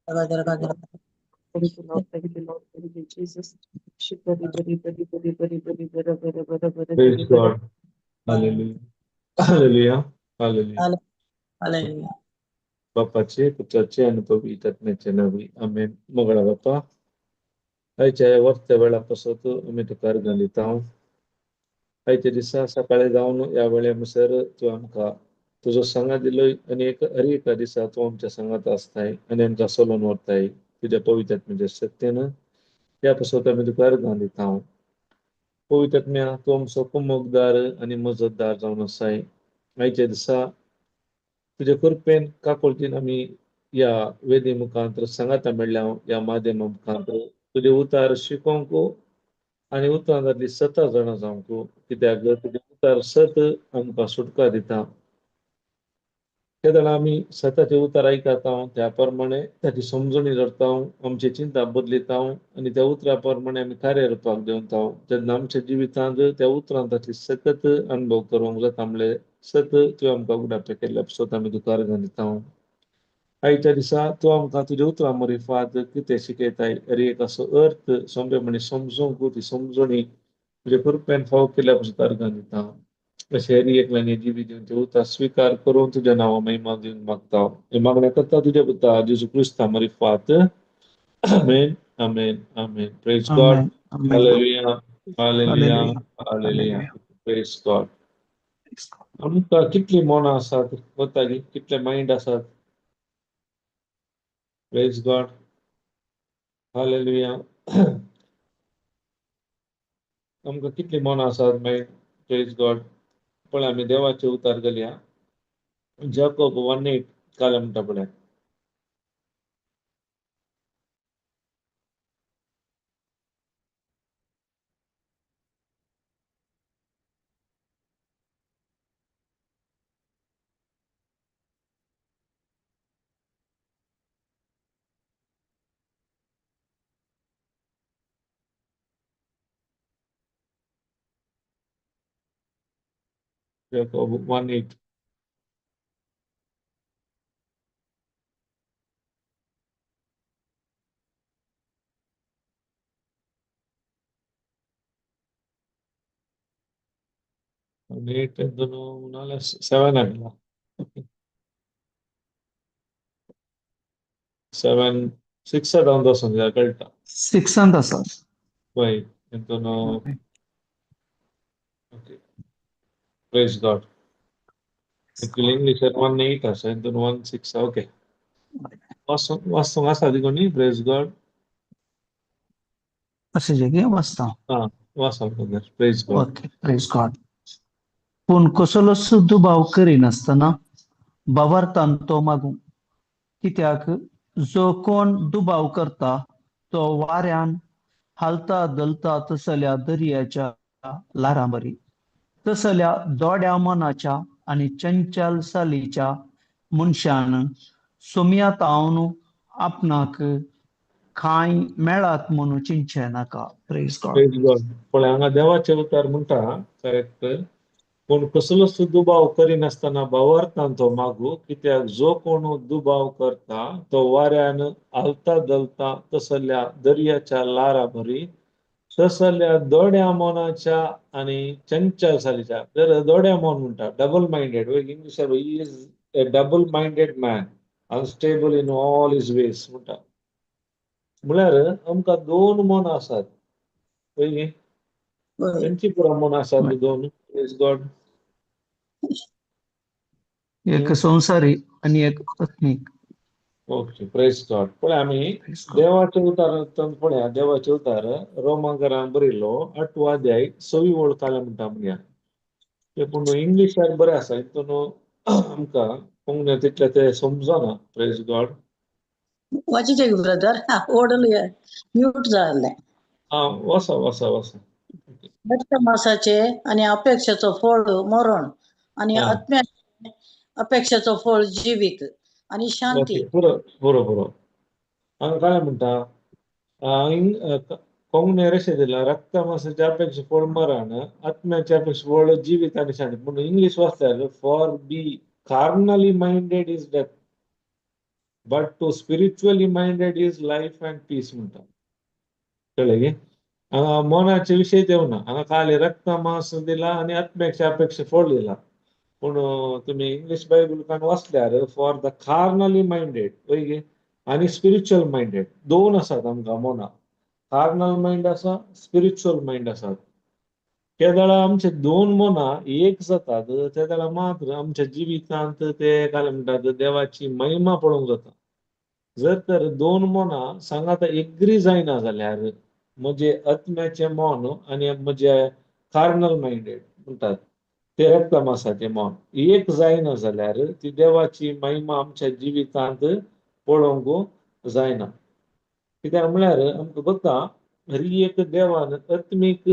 Thank you, Lord. Thank you, Lord. Thank you, Jesus. Praise God. Hallelujah. Hallelujah. Hallelujah. Hallelujah. बापाचे, पुत्राचे आनी पवित्र आत्म्याचे नांवी, आमेन. मोगळा बापा, आयच्या ह्या वक्ता वेळा पासत आमी तुका अर्गां दिता. आयच्या दिसा सकाळी जावन ह्या वेळे म्हणसर तूं आमकां तुजो सांगात दिलोय आनी एक हर एका दिसा तूं आमच्या सांगात आसताय आनी आमकां चलोवन व्हरताय तुज्या पवित्र आत्म्याच्या शक्तीन. ह्या पासत आमी तुका अर्गां दिता. पवित्र आत्म्या, तूं आमचो कुमोकदार आनी मजतदार जावन आसाय. आयच्या दिसा तुज्या कृपेन काकुळतीन आमी ह्या वेदी मुखांतर सांगाता मेळ्ळ्या. ह्या माध्यमा मुखांतर तुजे उतार शिकोवंक आनी उतरांतली सता जाणा जावंक, कित्याक तुजें उतार सत आमकां सुटका दिता. तेन्ना आमी सताचे उतार आयकता, त्या प्रमाणे ताची समजणी धरता, आमची चिंता बदलिता आनी त्या उतरा प्रमाणे आमी कार्य रुपाक देंवता, तेन्ना आमच्या जिवितांत त्या उतरांतली सकत अनुभव करूंक जाता. म्हणल्यार सत तुवें आमकां उगडापे केल्ल्या पासत आमी तुका अर्गां दिता. आयच्या दिसा तूं आमकां तुज्या उतरां मरिफात कितें शिकयताय, हर एक असो अर्थ सोंपेपणी समजूंक ती समजणी तुजे कृपेन फावो केल्या पासत अर्गां दिता. अशें हर एकल्यानी जिवीत दिवन ते उतार स्विकार करून तुज्या नांवा महिमा दिवन मागता. हें मागणें करता तुज्या पुता जेजू क्रिस्ता मरिफात. आमेन, आमेन, आमेन. Praise God. Amen. Amen. Hallelujah. Hallelujah. Hallelujah. Hallelujah. Hallelujah. Praise God. Praise God. आमकां कितलीं मनां आसात वतागी, कितले मायंड आसात? Praise God. Hallelujah. आमकां कितलीं मनां आसात मागीर? Praise God. पळय, आमी देवाचे उतार घालया. जाकोब 1:8 काल म्हणटा पळय. Jacob 1:8. 1:8 7 ಆಗಲ್ಲ. 7 6 down ದೋಸಂದ ಕಳ್ಟ. 6 ಅಂದ ಸರ್. ವೈ ಎಂತನೋ. Okay, praise God. Actually English 1:8 आसा, इंतून 1:6. ओके, वाचूंक आसा ती कोणी? Praise God. अशें जे वाचता. आं, वाचा brother. Praise God. Okay, praise God. पूण कसलोच दुबाव करिनासतना भावार्थान तो मागूं, कित्याक जो कोण दुबाव करता तो वाऱ्यान हालता धलता तसल्या दर्याच्या ल्हारां बरी. तसल्या दोड्या मनाच्या आनी चंचल चालीच्या मनशान सोमयात हांव आपणाक कांय मेळात म्हणून चिंतचें नाका. Praise God. Praise God. पळय, हांगा देवाचे उतार म्हणटा करेक्ट, पूण कसलोच दुबाव करिनासतना भावार्थान तो मागू, कित्याक जो कोण दुबाव करता तो वाऱ्यान हालता धलता तसल्या दर्याच्या ल्हारां बरी. तसल्या दोड्या मनाच्या आनी चंचल चालीच्या. तर दोड्या मन म्हणटा डबल मायंडेड. इंग्लिशार he is a double minded man, unstable in all his ways म्हणटा. म्हळ्यार आमकां दोन मनां आसात पयलीं. खंयची पुरा मनां आसात दोन? Praise God. एक संसारी आणि एक आत्मिक. Okay, praise God. पळय आमी Praise God. देवाचे उतार पळया. देवाचे उतार रोमांकरां बरयलो आठवो अध्याय सवी वळ काल्या म्हणटा आमगे ते. पूण इंग्लिशार बरें आसा, हितून आमकां कोंकणी तितलें तें समजना. Praise God. वाचिचे ब्रदर, ओडल म्यूट जाल्लें. आं, वसा वसा वसा. रक्तमासाचे आणि अपेक्षेचो फळ मरण आणि आत्म्या अपेक्षेचो फळ जीवित आणि शांती. ओके, पुरो पुरो पुरो. हांगा काय म्हणटा, कोंकणी अशें दिलां, रक्तमासाच्या अपेक्षा फळ मरण, आत्म्याच्या अपेक्षा फळ जिवीत आनी शांती. पूण इंग्लीश वाचल्यार, for be carnally minded is death. But to spiritually minded is life and peace म्हणटा. कळ्ळें की? हांगा मनाचे विशय येवना, हांगा खाली रक्त मांस दिला आनी आत्म्याचे अपेक्षा फळ दिला. पूण तुमी इंग्लीश बायबल कान वाचल्यार फॉर the कार्नली मायंडेड वय गे आनी स्पिरिच्युअल मायंडेड दोन आसात आमकां मनां. कार्नल मायंड आसा, स्पिरिच्युअल मायंड आसात. तेदळा आमचे दोन मनां एक जातात, तेदळा मात्र आमच्या जिवितांत ते काय म्हणटात देवाची महिमा पळोवंक जाता. जर तर दोन मनां सांगात एग्री जायना जाल्यार म्हजे आत्म्याचें मन आनी म्हजे कार्नल मायंडेड म्हणटात ते रक्तमासाचें मन एक जायना जाल्यार ती देवाची महिमा आमच्या जिवितांत पळोवंक जायना. कित्याक म्हळ्यार आमकां गोता हर एक देवान आत्मीक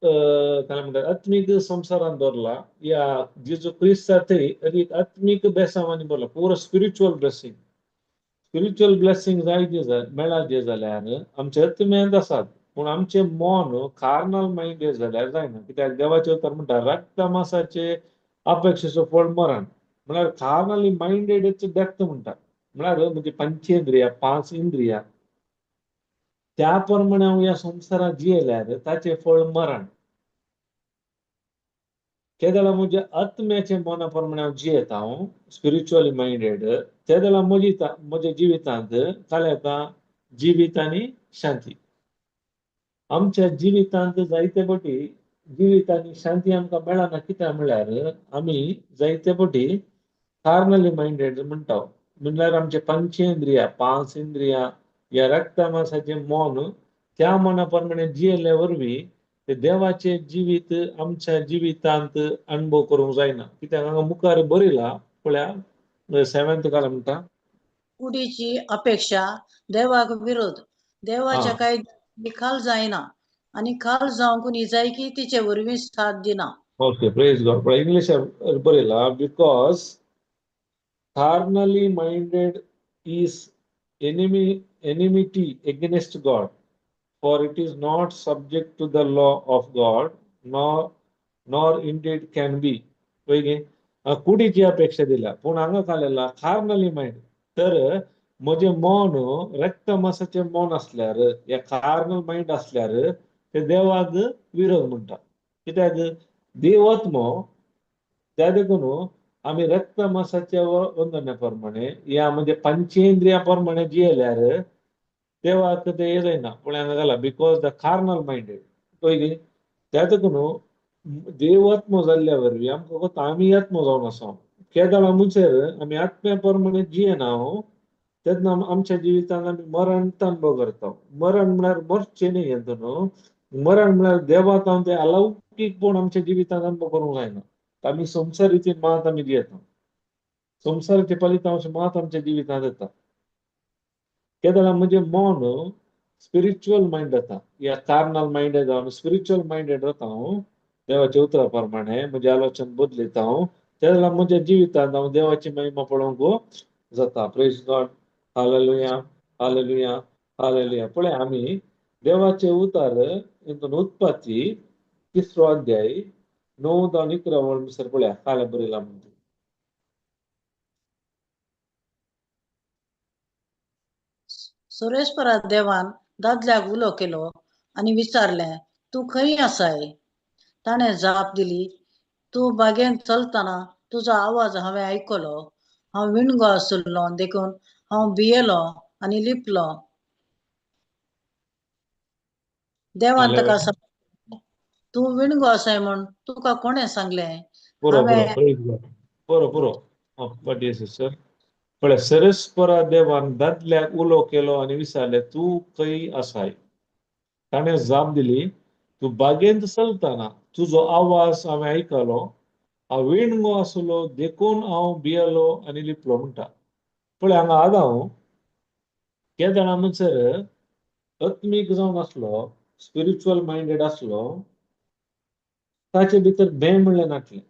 काय म्हणटात आत्मीक संवसारांत दवरला या जेजू क्रिस्ता थंय हर एक आत्मीक बेसांवांनी भरला, पुरो स्पिरिच्युअल ब्लेसींग. स्पिरिच्युअल ब्लेसींग जाय जे मेळत जाल्यार आमच्या आत्म्यांत आसात, पूण आमचें मन कार्नल मायंड जाल्यार जायना. कित्याक देवाचें उतर म्हणटा रक्तमासाचे अपेक्षेचो फळ मरण, म्हळ्यार कार्नली मायंडेड डेथ म्हणटा. म्हळ्यार म्हणजे पंचेंद्रिया, पांच इंद्रिया त्या प्रमाणे हांव ह्या संवसारांत जियेल्यार ताचें फळ मरण. तेदळा म्हज्या आत्म्याच्या मना प्रमाणे हांव जियेता, हांव स्पिरिच्युअली मायंडेड, तेदळा म्हज्या जिवितांत काल येता जिवीत आनी शांती. आमच्या जिवितांत जायते पटी जिवीत आनी शांती आमकां मेळना. कित्याक म्हळ्यार आमी जायते पटी कार्नली मायंडेड म्हणटा, म्हणल्यार आमचे पंचेंद्रिया, पांच इंद्रिया ह्या रक्तमासाचें मन त्या मना प्रमाणे जियेल्ले वरवीं ते देवाचें जिवीत आमच्या जिवितांत अणभव करूंक जायना. कित्याक हांगा मुखार बरयला पळया सेवेंथ काल म्हणटा कुडीची अपेक्षा देवाक विरोध, देवाच्या काय निकाल जायना आनी खाल जावंक निजायकी तिचे वरवीं साथ दिना. ओके, प्रेज गॉड. पळय इंग्लीश बरयला because carnally minded is enmity against God, for it is not subject to the law of God, nor indeed can be. वय गे कुडीची अपेक्षा दिल्या, पूण हांगा कालेला कार्नली मायंड. तर म्हजें मन रक्तमासाचें मन आसल्यार या कार्नल मायंड आसल्यार ते देवाक विरोध म्हणटा. कित्याक देव आत्मो, त्या देखून आमी रक्तमासाच्या वंदना प्रमाणे या म्हणजे पंचेंद्रिया प्रमाणे जियेल्यार देवाक ते जायना. पूण हांगा घाला because the कार्नल मायंडेड पळय गे, त्या देखून देव आत्मो जाल्ल्या वरवीं आमकां कोता आमी आत्मो जावन आसा. केदळा मुंचेर आमी आत्म्या प्रमाणे जियेना तेन्ना आमच्या जिवितांत आमी मरण अनुभव करता. मरण म्हळ्यार मरचें न्ही न्हू, मरण म्हळ्यार देवाक हांव ते अलौकीकपण आमच्या जिवितांत अनुभव करूंक जायना. आमी संवसारीची मात आमी जियेता, संवसाराचे फलितांश मात आमच्या जिवितांत येता. केदळा म्हजें मन स्पिरिच्युअल मायंड जाता या कार्नल मायंडेड जावन स्पिरिच्युअल मायंडेड जाता हांव देवाच्या उतरा प्रमाणे म्हजें आलोचन बदलिता हांव, तेन्ना म्हज्या जिवितांत हांव देवाची महिमा पळोवंक जाता. Praise God, hallelujah, hallelujah, hallelujah. पळय आमी देवाचे उतर हितून उत्पत्ती तिसरो अध्याय 9 जावन 11 वळसर पळया काल बरयला म्हणटा. सुरेश्वरा देवान दादल्याक उलो केलो आनी विचारलें, तूं खंय आसाय? ताणें जाप दिली, तूं बागेंत चलतना तुजो आवाज हांवें आयकलो, हांव विणगो आशिल्लो देखून हांव भियेलो आनी लिपलो. देवान ताका सांगलें, तूं विणगो आसाय म्हूण तुका कोणें सांगलें? पुरो पुरो पुरो पुरो बट सिस्टर. पळय सरस्परा देवान दादल्याक उलो केलो आनी विचारलें, तूं खंय आसाय? ताणें जाप दिली, तूं बागेंत चलतना तुजो आवाज हांवें आयकलो, हांव विणगो आसलो देखून हांव भियेलो आनी लिपलो म्हणटा. पळय हांगा आदांव केदळा म्हणसर आत्मीक जावन आसलो, स्पिरिच्युअल मायंडेड आसलो, ताचे भितर भंय म्हणलें नासलें.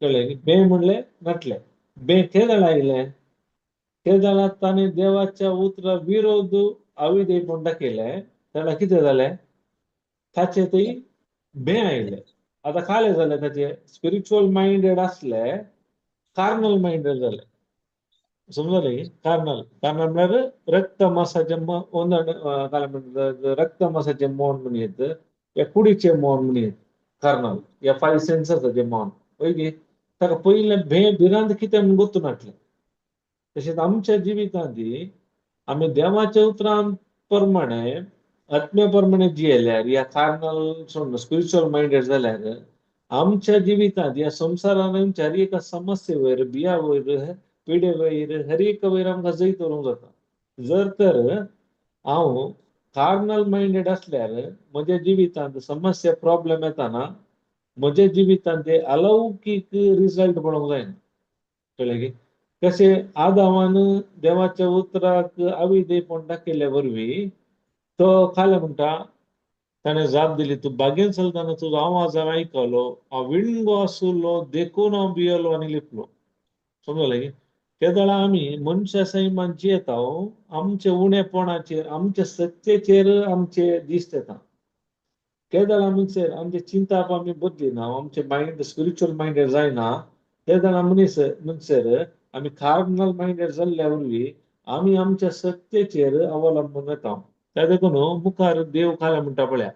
कळ्ळें? भंय म्हणलें नासलें. भंय केदळा आयलें? केदळा ताणें देवाच्या उतरा विरोध अविधेयपण दाखयलें तेन्ना कितें जालें? ताचे थंय भंय आयलें. आतां कालें जालें, ताचे स्पिरिच्युअल मायंडेड आसले कार्नल मायंडेड जाले. समजलें? कार्नल, कार्नल म्हळ्यार रक्त मासाचें काय म्हणटा, रक्त मासाचें मन म्हणयेत या कुडीचें मन म्हणयेत. कार्नल या फायव सेन्साचें मन वयगी ताका पयलें भे भिरांत कितें म्हूण गोत्तू नासलें. तशेंच आमच्या जिवितांत आमी देवाच्या उतरां प्रमाणे आत्म्या प्रमाणे जियेल्यार या कार्नल सोडून स्पिरिच्युअल मायंडेड जाल्यार आमच्या जिवितांत ह्या संवसारान आमच्या हर एका समस्ये वयर, बिया वयर, पिडे वयर, हर एका वयर आमकां जैत व्हरूंक जाता. जर तर हांव कार्नल मायंडेड आसल्यार म्हज्या जिवितांत समस्या प्रॉब्लेम येताना म्हज्या जिवितांत ते अलौकीक रिजल्ट पळोवंक जायना. कळ्ळें की? कशें आदावान देवाच्या उतराक अविधेयपण दाखयल्ल्या वरवीं तो खालें म्हणटा, ताणें जाप दिली, तूं बागेन चलतना तुजो आवाज हांवें आयकलो, हांव विणगो आसलो देखून हांव भियेलो आनी लिपलो. समजलें की? तेदळा आमी मनशा सैमान जियेता, आमच्या उणेपणाचेर, आमच्या सत्तेचेर आमचे दिश्ट येता. केदळा म्हणसर आमचे चिंताप आमी बदलिना, आमचे मायंड स्पिरिच्युअल मायंडेड जायना. तेदळा मनीस म्हणसर आमी कार्नल मायंडेड जाल्ल्या वरवीं आमी आमच्या सत्तेचेर अवलंबून येता. त्या देखून मुखार देव खाल्या म्हणटा पळया.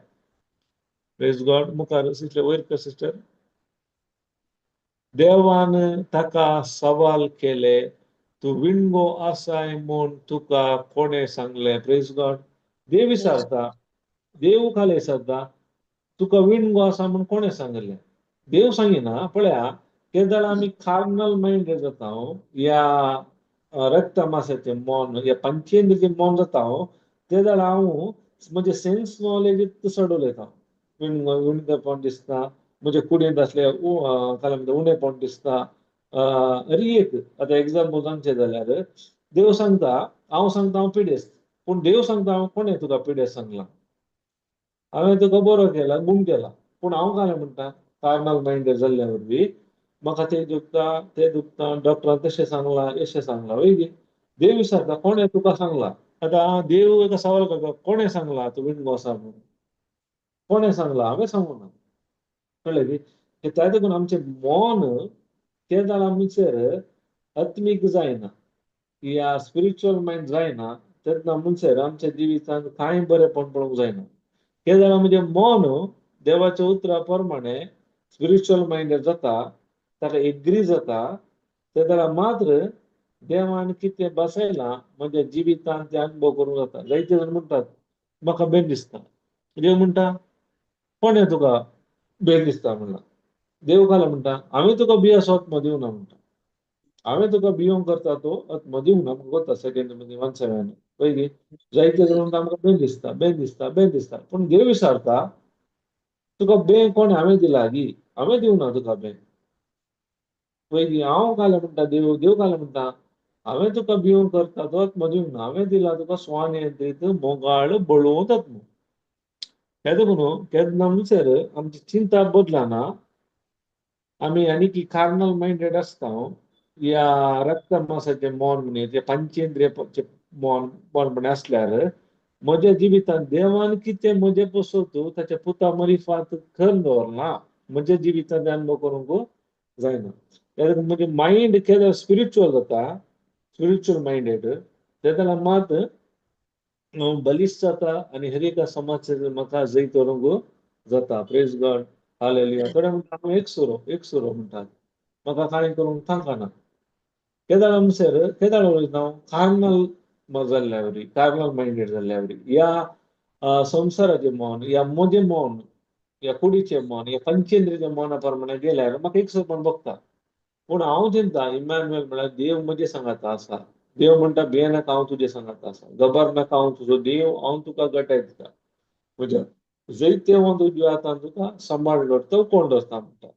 प्रेज गॉड. मुखार सिस्टर वयर कर सिस्टर. देवान ताका सवाल केले, तूं विणगो आसाय म्हूण तुका कोणें सांगलें? प्रेज गॉड. देव विचारता, देव खाले विचारता, तुका विणगो आसा म्हूण कोणें सांगलें? देव सांगिना. पळया, केदळ आमी कार्नल मायंडेड जाता या रक्त मासाचें मन या पंचेंद्रियाचें मन जाता तेदळ हांव म्हजें सेन्स नॉलेज चड उलयता. विणगो विणगेपण दिसता म्हजे कुडींत आसले, काय म्हणटा, उणेपण दिसता. हर एक आतां एग्जाम्पल सांगचें जाल्यार देव सांगता, हांव सांगता हांव पिडेस्त, पूण देव सांगता, हांव कोणें तुका पिडेस्त सांगलां? हांवें तुका बरो केला, गूण केला. पूण हांव काय म्हणटा, कार्नल मायंडेड जाल्ल्या वरवीं म्हाका तें दुखता, तें दुखता, डॉक्टरान तशें सांगलां, अशें सांगलां. वय, देव विचारता, कोणें तुका सांगलां? आतां देव एका सवाल करता, कोणें सांगलां तूं विणगो आसा म्हणून? कोणें सांगलां? हांवें सांगूं ना. कळ्ळें की? त्या देखून आमचें मन तेदळा म्हणसर आत्मीक जायना या स्पिरिच्युअल मायंड जायना, तेन्ना म्हणसर आमच्या जिवितांत कांय बरेंपण पळोवंक जायना. तेदळा म्हणजे मन देवाच्या उतरा प्रमाणे स्पिरिच्युअल मायंडेड जाता, ताका एग्री जाता, तेदळा मात्र देवान कितें बसयलां म्हज्या जिवितांत ते अनुभव करूंक जाता. जायते जाण म्हणटात, म्हाका बेन दिसता. देव म्हणटा, कोणें तुका बेन दिसता म्हणला? देव काय म्हणटा, हांवें तुका बियासो आत्मो दिवना म्हणटा. हांवें तुका बियोंक करता तो आत्मो दिवना. आमकां कोता सेकंड मध्ये 1:7. पयली जायते जाण म्हणटा, आमकां बेन दिसता, बेन दिसता, बेन दिसता. पूण देव विचारता, तुका बें कोणें हांवें दिला गी? हांवें दिवना तुका बें. पयली हांव काय म्हणटा, देव देव काय म्हणटा, हांवें तुका बियोंक करता तो आत्मो दिवना, हांवें दिला तुका स्वानियंत्रीत मोगाळ बळवंत आत्मो. हें देखून केन्ना म्हणसर आमची चिंता बदलना, आमी आनी की कार्नल मायंडेड आसता या रक्त मासाचें मन म्हणये, पंचेंद्रियाचें मन मनपणे आसल्यार म्हज्या जिवितांत देवान कितें म्हजें पसत ताच्या पुता मरिफात करून दवरला म्हज्या जिवितांत अनुभव करूंक जायना. म्हजें मायंड केन्ना स्पिरिच्युअल जाता, स्पिरिच्युअल मायंडेड, तेन्ना मात हांव बलिश्ट जाता आनी हर एका समाजाचेर म्हाका जैत व्हरूंक जाता. प्रेज गॉड. हालेलुया. थोडे म्हणटा, हांव एक सुरो, एक सुरो म्हणटात, म्हाका कांय करूंक तांकना. केदळा म्हणसर केदळा वयता हांव कार्नल जाल्ल्या वरी, कार्नल मायंडेड जाल्ल्या वरी, ह्या संवसाराचें मन या म्हजें मन या कुडीचें मन या पंचेंद्रियाच्या मना प्रमाणे गेल्यार म्हाका एक पण बघता. पूण हांव चिंता, इमॅन्युअल म्हळ्यार देव म्हजे सांगाता आसा. देव म्हणटा, भियेनाका, हांव तुजे सांगाता आसा, गबर नाका, हांव तुजो देव, हांव तुका गटाय दिता, म्हज्या जैतेवंत उजव्या हातान तुका सांबाळून दवरता, कोण दवरता म्हणटा.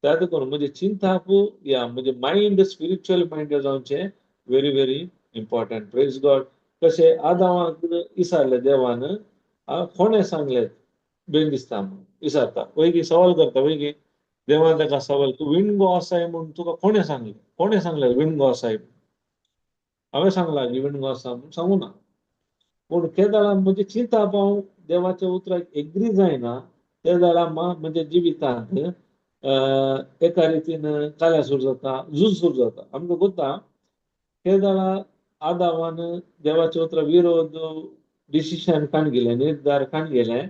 त्या देखून म्हजें चिंताप या म्हजें मायंड स्पिरिच्युअल मायंड जावचें very very important. Praise God. कशें आदावाक विचारलें देवान, कोणें सांगलें बेन दिसता म्हणून विचारता वयगी, सवाल करता वयगी. देवान ताका सवाल, तूं विणगो आसाय म्हूण तुका कोणें सांगलें? कोणें सांगलें विणगो आसाय? हांवें सांगलां की विणगो आसा म्हूण सांगू ना. पूण केदळा म्हजें चिंताप हांव देवाच्या उतराक एग्री जायना, ते जाल्यार म्हज्या जिवितांत एका रितीन काल्या सुरू जाता, झूज सुरू जाता. आमकां कोत्ता केदळा आदावान देवाच्या उतरा विरोध डिसिशन काण गेलें, निर्धार काण गेलें,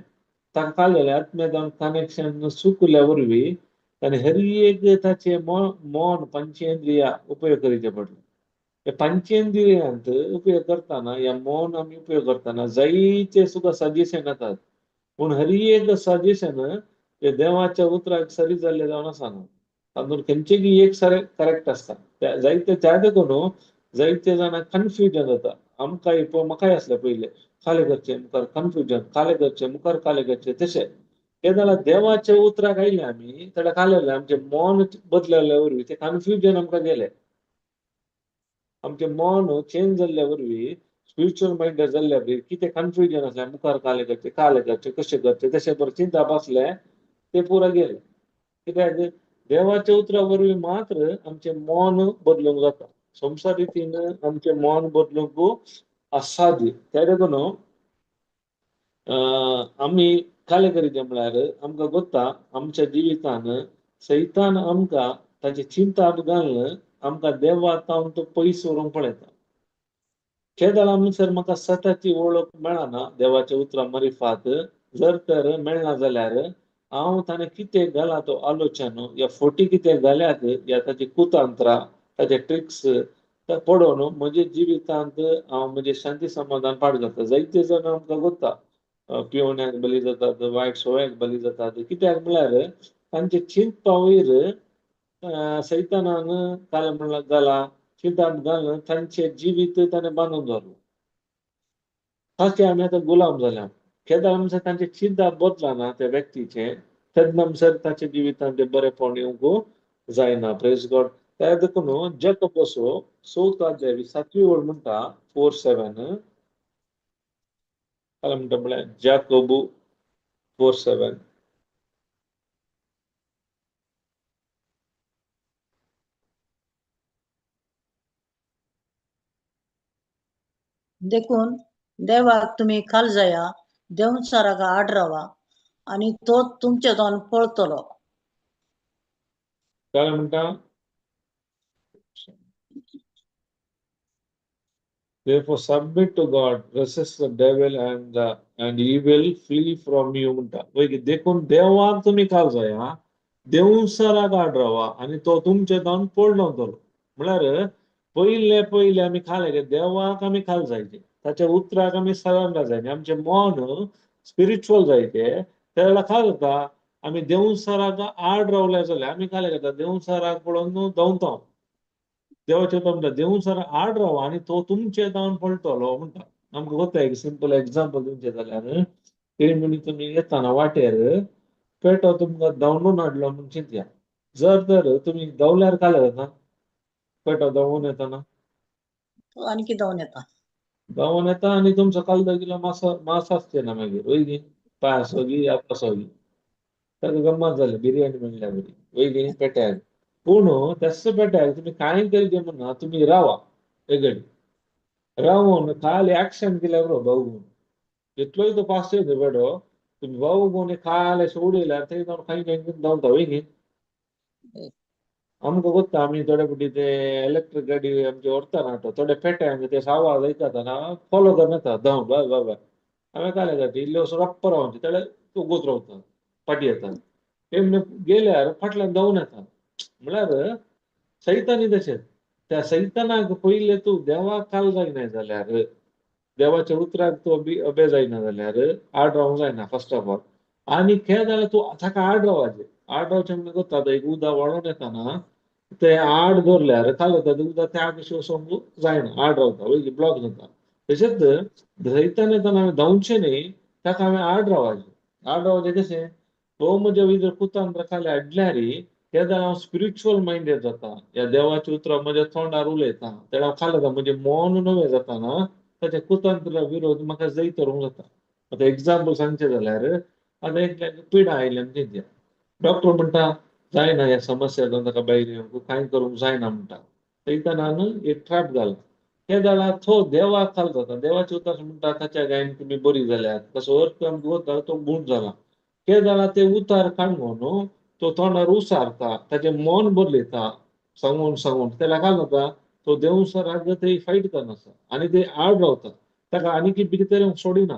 ताका काडलेलें आत्म्यादान कनेक्शन चुकल्या वरवीं ताणें हर एक ताचें मन पंचेंद्रिया उपयोग करीचे पडले. हे पंचेंद्रियांत उपयोग करतना या मन आमी उपयोग करतना जायते सुद्दां सजेशन येतात, पूण हर एक सजेशन हे देवाच्या उतराक सरी जाल्ले जावन आसना. तातूंत खंयचेगी एक सर करेक्ट आसता. जायते त्या देखून जायते जाणां कन्फ्युजन जाता. आमकांय म्हाकाय आसलें पयलें, काले करचें मुखार कन्फ्युजन, काले करचें मुखार काले करचें. तशें तें जाल्यार देवाच्या उतराक आयले आमी, तेन्ना कालें आमचें मन बदलल्या वरवीं तें कन्फ्युजन आमकां गेलें. आमचें मन चेंज जाल्ल्या वरवीं स्पिरिच्युअल मायंडेड जाल्ल्या वरवीं कितें कन्फ्युजन आसलें मुखार कालें करचें कालें करचें कशें करचें तशें बरें चिंता बसलें तें पुरो गेलें. कित्याक देवाच्या उतरा वरवीं मात्र आमचें मन बदलूंक जाता. संवसार रितीन आमचें मन बदलूंक असाध्य. त्या देखून आमी कालें करीचें म्हळ्यार आमकां गोत्ता आमच्या जिवितान सैतान आमकां ताचे चिंताप घालून आमकां देवा तावन तो पयस व्हरूंक पळयता. केदळा म्हणसर म्हाका सताची वळख मेळना देवाच्या उतरां मरिफात, जर तर मेळना जाल्यार हांव ताणें कितें घाला तो आलोचन या फोटी कितें घाल्यात या ताची कुतांत्रां ताचे ट्रिक्स पडोवन म्हज्या जिवितांत हांव म्हजें शांती समाधान पाड करता. जायते जाण आमकां गोत्ता पिवण्याक बली जातात, वायट सवयाक बली जातात. कित्याक म्हळ्यार तांचे चिंतपा वयर सैतानान कालें म्हणल्यार घाला चिंताप घालून तांचें जिवीत ताणें बांदून दवरलां. ताचे आमी आतां गुलाम जाल्या. केन्ना आमचें तांचें चिंताप बदलना त्या व्यक्तीचें, तेन्ना म्हणसर ताच्या जिवितांत तें बरेंपण येवंक जायना. Praise God. त्या देखून जेकब असो चवथो अध्याय सातवी ओळ म्हणटा 4:7. काय म्हणटा म्हळ्यार जाकोबू 4:7. देखून देवाक तुमी खाल जाया, देवचाराक आड रावा आनी तो तुमचे जावन पळतलो. काय म्हणटा? Therefore submit to God, resist the devil and he will flee from you म्हणटा. देखून देवाक तुमी खाल जाया, देवचाराक आड रावा आनी तो तुमचे जावन पळतलो. म्हळ्यार पयले पयले आमी खाले देवाक आमी खाल जायचे, ताच्या उतराक आमी सरेंडर जायचे, आमचें मन स्पिरिच्युअल जायचे. त्या वेळार खाल जाता आमी देवचाराक आड रावले जाल्यार आमी खाले जाता देवचाराक पळोवन धांवता. देवाचें उतर म्हणटा देवचाराक आड रावा आनी तो तुमचे जावन पळटलो म्हणटा. आमकां गोता एक सिंपल एग्जाम्पल दिवचें जाल्यार ते म्हणी तुमी येताना वाटेर पेटो तुमकां धांवडून हाडलो म्हूण चिंतया. जर तर तुमी धांवल्यार कालें जाता पेटो धांवून येताना आनी धांवन येता, धांवून येता आनी तुमचो कालदो किलो मास मास आसचे ना मागीर वय गी पांय आसो गी हात आसो गी ताका गम्मत जाली बिरयानी म्हणल्या बरी वय गी पेट्याक. पूण त्याच पेट्याक तुमी कांय करीत म्हणना, तुमी रावा एगडी रावून खाली एक्शन केल्यार बरो भाऊ इतलोय तो पास येता पेटो तुमी भाऊ कोण खाल अशें उडयल्यार थंय जावन खंय खंय धांवता वय न्ही. आमकां गोत्ता आमी थोडे फावटी ते इलेक्ट्रीक गाडी आमचे व्हरता ना थोडे पेट्यांक ते आवाज आयकता ना फॉलो करून येता धांव बाय बाय बाय. हांवें कालें जाता इल्लो असो रप्प रावचे तेणे उगोत रावता फाटी येता तेमने गेल्यार फाटल्यान धांवून येता. म्हळ्यार सैतानी तशेंच त्या सैतानाक पयलें तूं देवाक काल जायना जाल्यार देवाच्या उतराक तूं अबे जायना जाल्यार आड रावंक जायना फर्स्ट ऑफ ऑल. आनी खेळ जाल्यार तूं ताका आड रावपाचें. आड रावचें म्हणल्यार गोत्ता आतां एक उदक व्हाळोन येताना ते आड दवरल्यार काल जाता तें उदक त्या कशें वचोंक जायना, आड रावता वय ब्लॉक जाता. तशेंच सैतान येताना हांवें धांवचें न्ही, ताका हांवें आड रावपाचें. आड रावचें कशें तो म्हज्या वयर कुतांत्र खाली हाडल्यार तेन्ना हांव स्पिरिच्युअल मायंडेड जाता, ह्या देवाची उतरां म्हज्या तोंडार उलयता, तेन्ना हांव खाल जाता म्हजें मन नवें जाता ना ताच्या कुतंत्रा विरोध म्हाका जैत व्हरूंक जाता. आतां एग्जाम्पल सांगचें जाल्यार आतां एकल्याक पिडा आयल्या आनी चिंतया, डॉक्टर म्हणटा जायना ह्या समस्या जावन ताका भायर येवंक कांय करूंक जायना म्हणटा. सैतानान एक ट्रॅप घाला. ते जाल्यार तो देवाक खाल जाता, देवाचें उतर म्हणटा ताच्या गायन तुमी बरी जाल्यात, तसो अर्थ आमकां वता तो गूण जाला. ते जाल्यार ते उतार काडून न्हू तो तोंडार उसारता, ताचें मन बदलयता सांगून सांगून तेका काल जाता तो देवसराक थंय फायट करना आसा आनी ते आड रावता, ताका आनी कितें तरी सोडिना.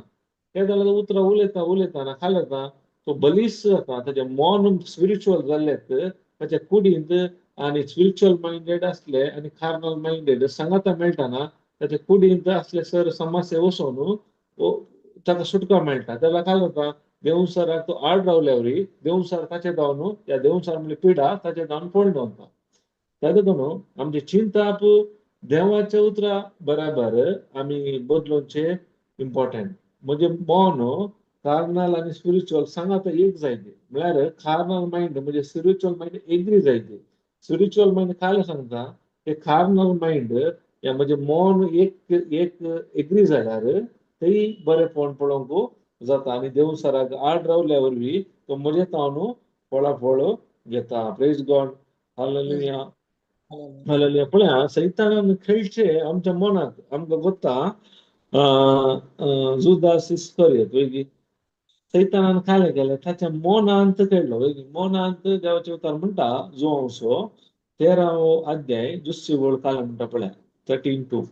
ते जाल्यार उतरां उलयता उलयतना खाल जाता, तो बलीस जाता, ताचें मन स्पिरिच्युअल जाल्लें, ताच्या कुडींत आनी स्पिरिच्युअल मायंडेड आसले आनी कार्नल मायंडेड सांगाता मेळटाना ताच्या कुडींत आसले सर समस्या वचोन ताका सुटका मेळटा. तेका काय जाता, देवसराक तो आड रावल्यावरी देवसर ताचे जावन या देवसर म्हणजे पिडा ताचे जावन पळोवन दवरता. ताका न्हू आमचे चिंताप देवाच्या उतरा बराबर आमी बदलोवचें इम्पॉर्टंट. म्हणजे मन कार्नल आनी स्पिरिच्युअल सांगाता एक जायते, म्हळ्यार कार्नल मायंड म्हणजे स्पिरिच्युअल मायंड एग्री जायते. स्पिरिच्युअल मायंड काय सांगता, ते कार्नल मायंड या म्हणजे मन एक एक एग्री जाल्यार थंय बरेंपण पळोवंक जाता आनी देवसराक आड रावल्या वरवीं तो म्हजे तावन फळाफळ घेता. Praise God, hallelujah, hallelujah. पळया सैतानान खेळचे आमच्या मनाक, आमकां गोत्ता जुदास इस्करियत वयगी सैतानान खालें केलें, ताच्या मनांत खेळ्ळो वयगी. मनांत देवाचें उतर म्हणटा जुवांवचो 13वो अध्याय दुसरी वळ कालें म्हणटा पळया 13:2.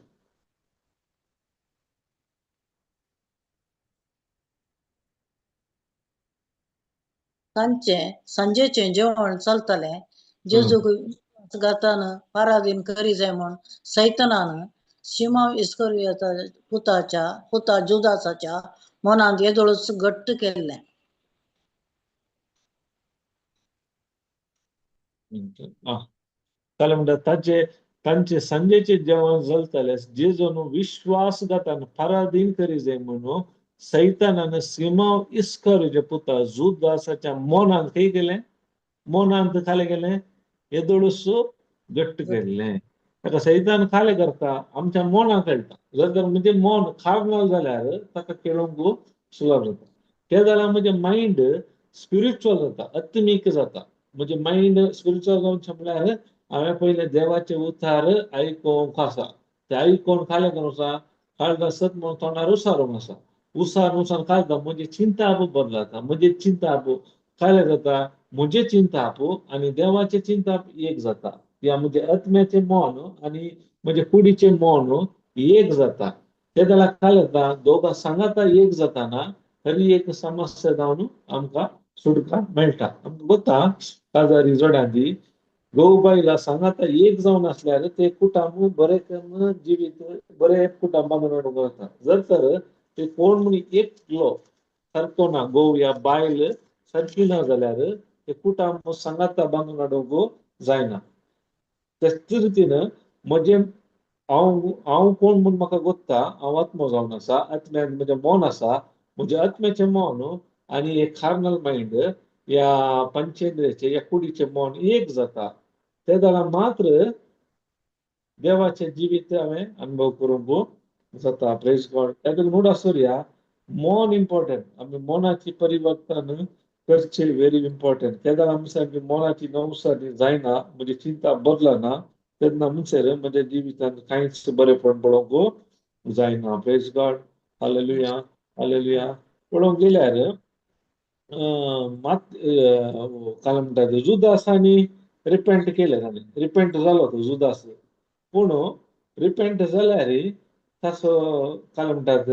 तांचें सांजेचें जेवण चलतालें. जेजूक विश्वासघातान पारादीन करी जाय म्हूण सैतानान शिमांव इस्करियोता पुताच्या पुता जुदासाच्या मनांत येदोळच घट्ट केल्लें. जालें म्हणटा ताचे तांचे सांजेचें जेवण चलतालें, जेजून विश्वासघातान पराधीन करी जाय म्हणून सैतानान सिमांव इस्करियोच्या पुता जुदासाच्या मनांत खंय गेलें, मनांत खालें गेलें, येदोळसो घट्ट केल्लें. ताका सैतान खालें करता आमच्या मनाक खेळटा. जर तर म्हणजे मन कार्नल जाल्यार ताका खेळूंक सुलभ जाता. ते जाल्यार म्हणजे मायंड स्पिरिच्युअल जाता, आत्मीक जाता. म्हणजे मायंड स्पिरिच्युअल जावचें म्हळ्यार हांवें पयलें देवाचें उतार आयकोंक आसा, ते आयकोन खालें करूंक आसा, काळजां सत म्हणून तोंडार उसारूंक आसा, उसार उसार काळजां म्हजें चिंताप बदलता, म्हजें चिंताप खालें जाता, म्हजें चिंताप आनी देवाचें चिंताप एक जाता. या म्हजें आत्म्याचें मन आनी म्हजें कुडीचें मन एक जाता. ते जाल्यार खालें जाता, दोगां सांगाता एक जाताना हरी एक समस्या जावन आमकां सुटका मेळटा. आमकां गोता काजारी जोड्यांनी घोव बायला सांगाता एक जावन आसल्यार ते कुटुंब बरें करून जिवीत बरें कुटुंब बांदून हाडूंक जाता. जर तर ते कोण म्हण एकलो सारको ना, घोव या बायल सारकी ना जाल्यार ते कुटुंब सांगाता बांदून हाडूंक जायना. तेच रितीन म्हजें हांव हांव कोण म्हूण म्हाका गोत्ता, हांव आत्मो जावन आसा, आत्म्यान म्हजें मन आसा, म्हजें आत्म्याचें मन आनी एक कार्नल मायंड या पंचेंद्रियाचें या कुडीचें मन एक जाता. ते जाल्यार मात्र देवाचें जिवीत हांवें अनुभव करूंक जाता. Praise God. ताका नोट आसुया मन इम्पॉर्टंट. आमी मनाची परिवर्तन करचें व्हेरी इम्पॉर्टंट. तेन्ना आमच्या मनाची नवसारी जायना, म्हणजे चिंता बदलना, तेन्ना म्हणसर म्हज्या जिवितांत कांयच बरेंपण पळोवंक जायना. Praise God, hallelujah, hallelujah. पळोवंक गेल्यार मात काय म्हणटा ते जुदासांनी रिपेंट केलें, ताणें रिपेंट जालो तो जुदास. पूण रिपेंट जाल्यार ताचो काय म्हणटात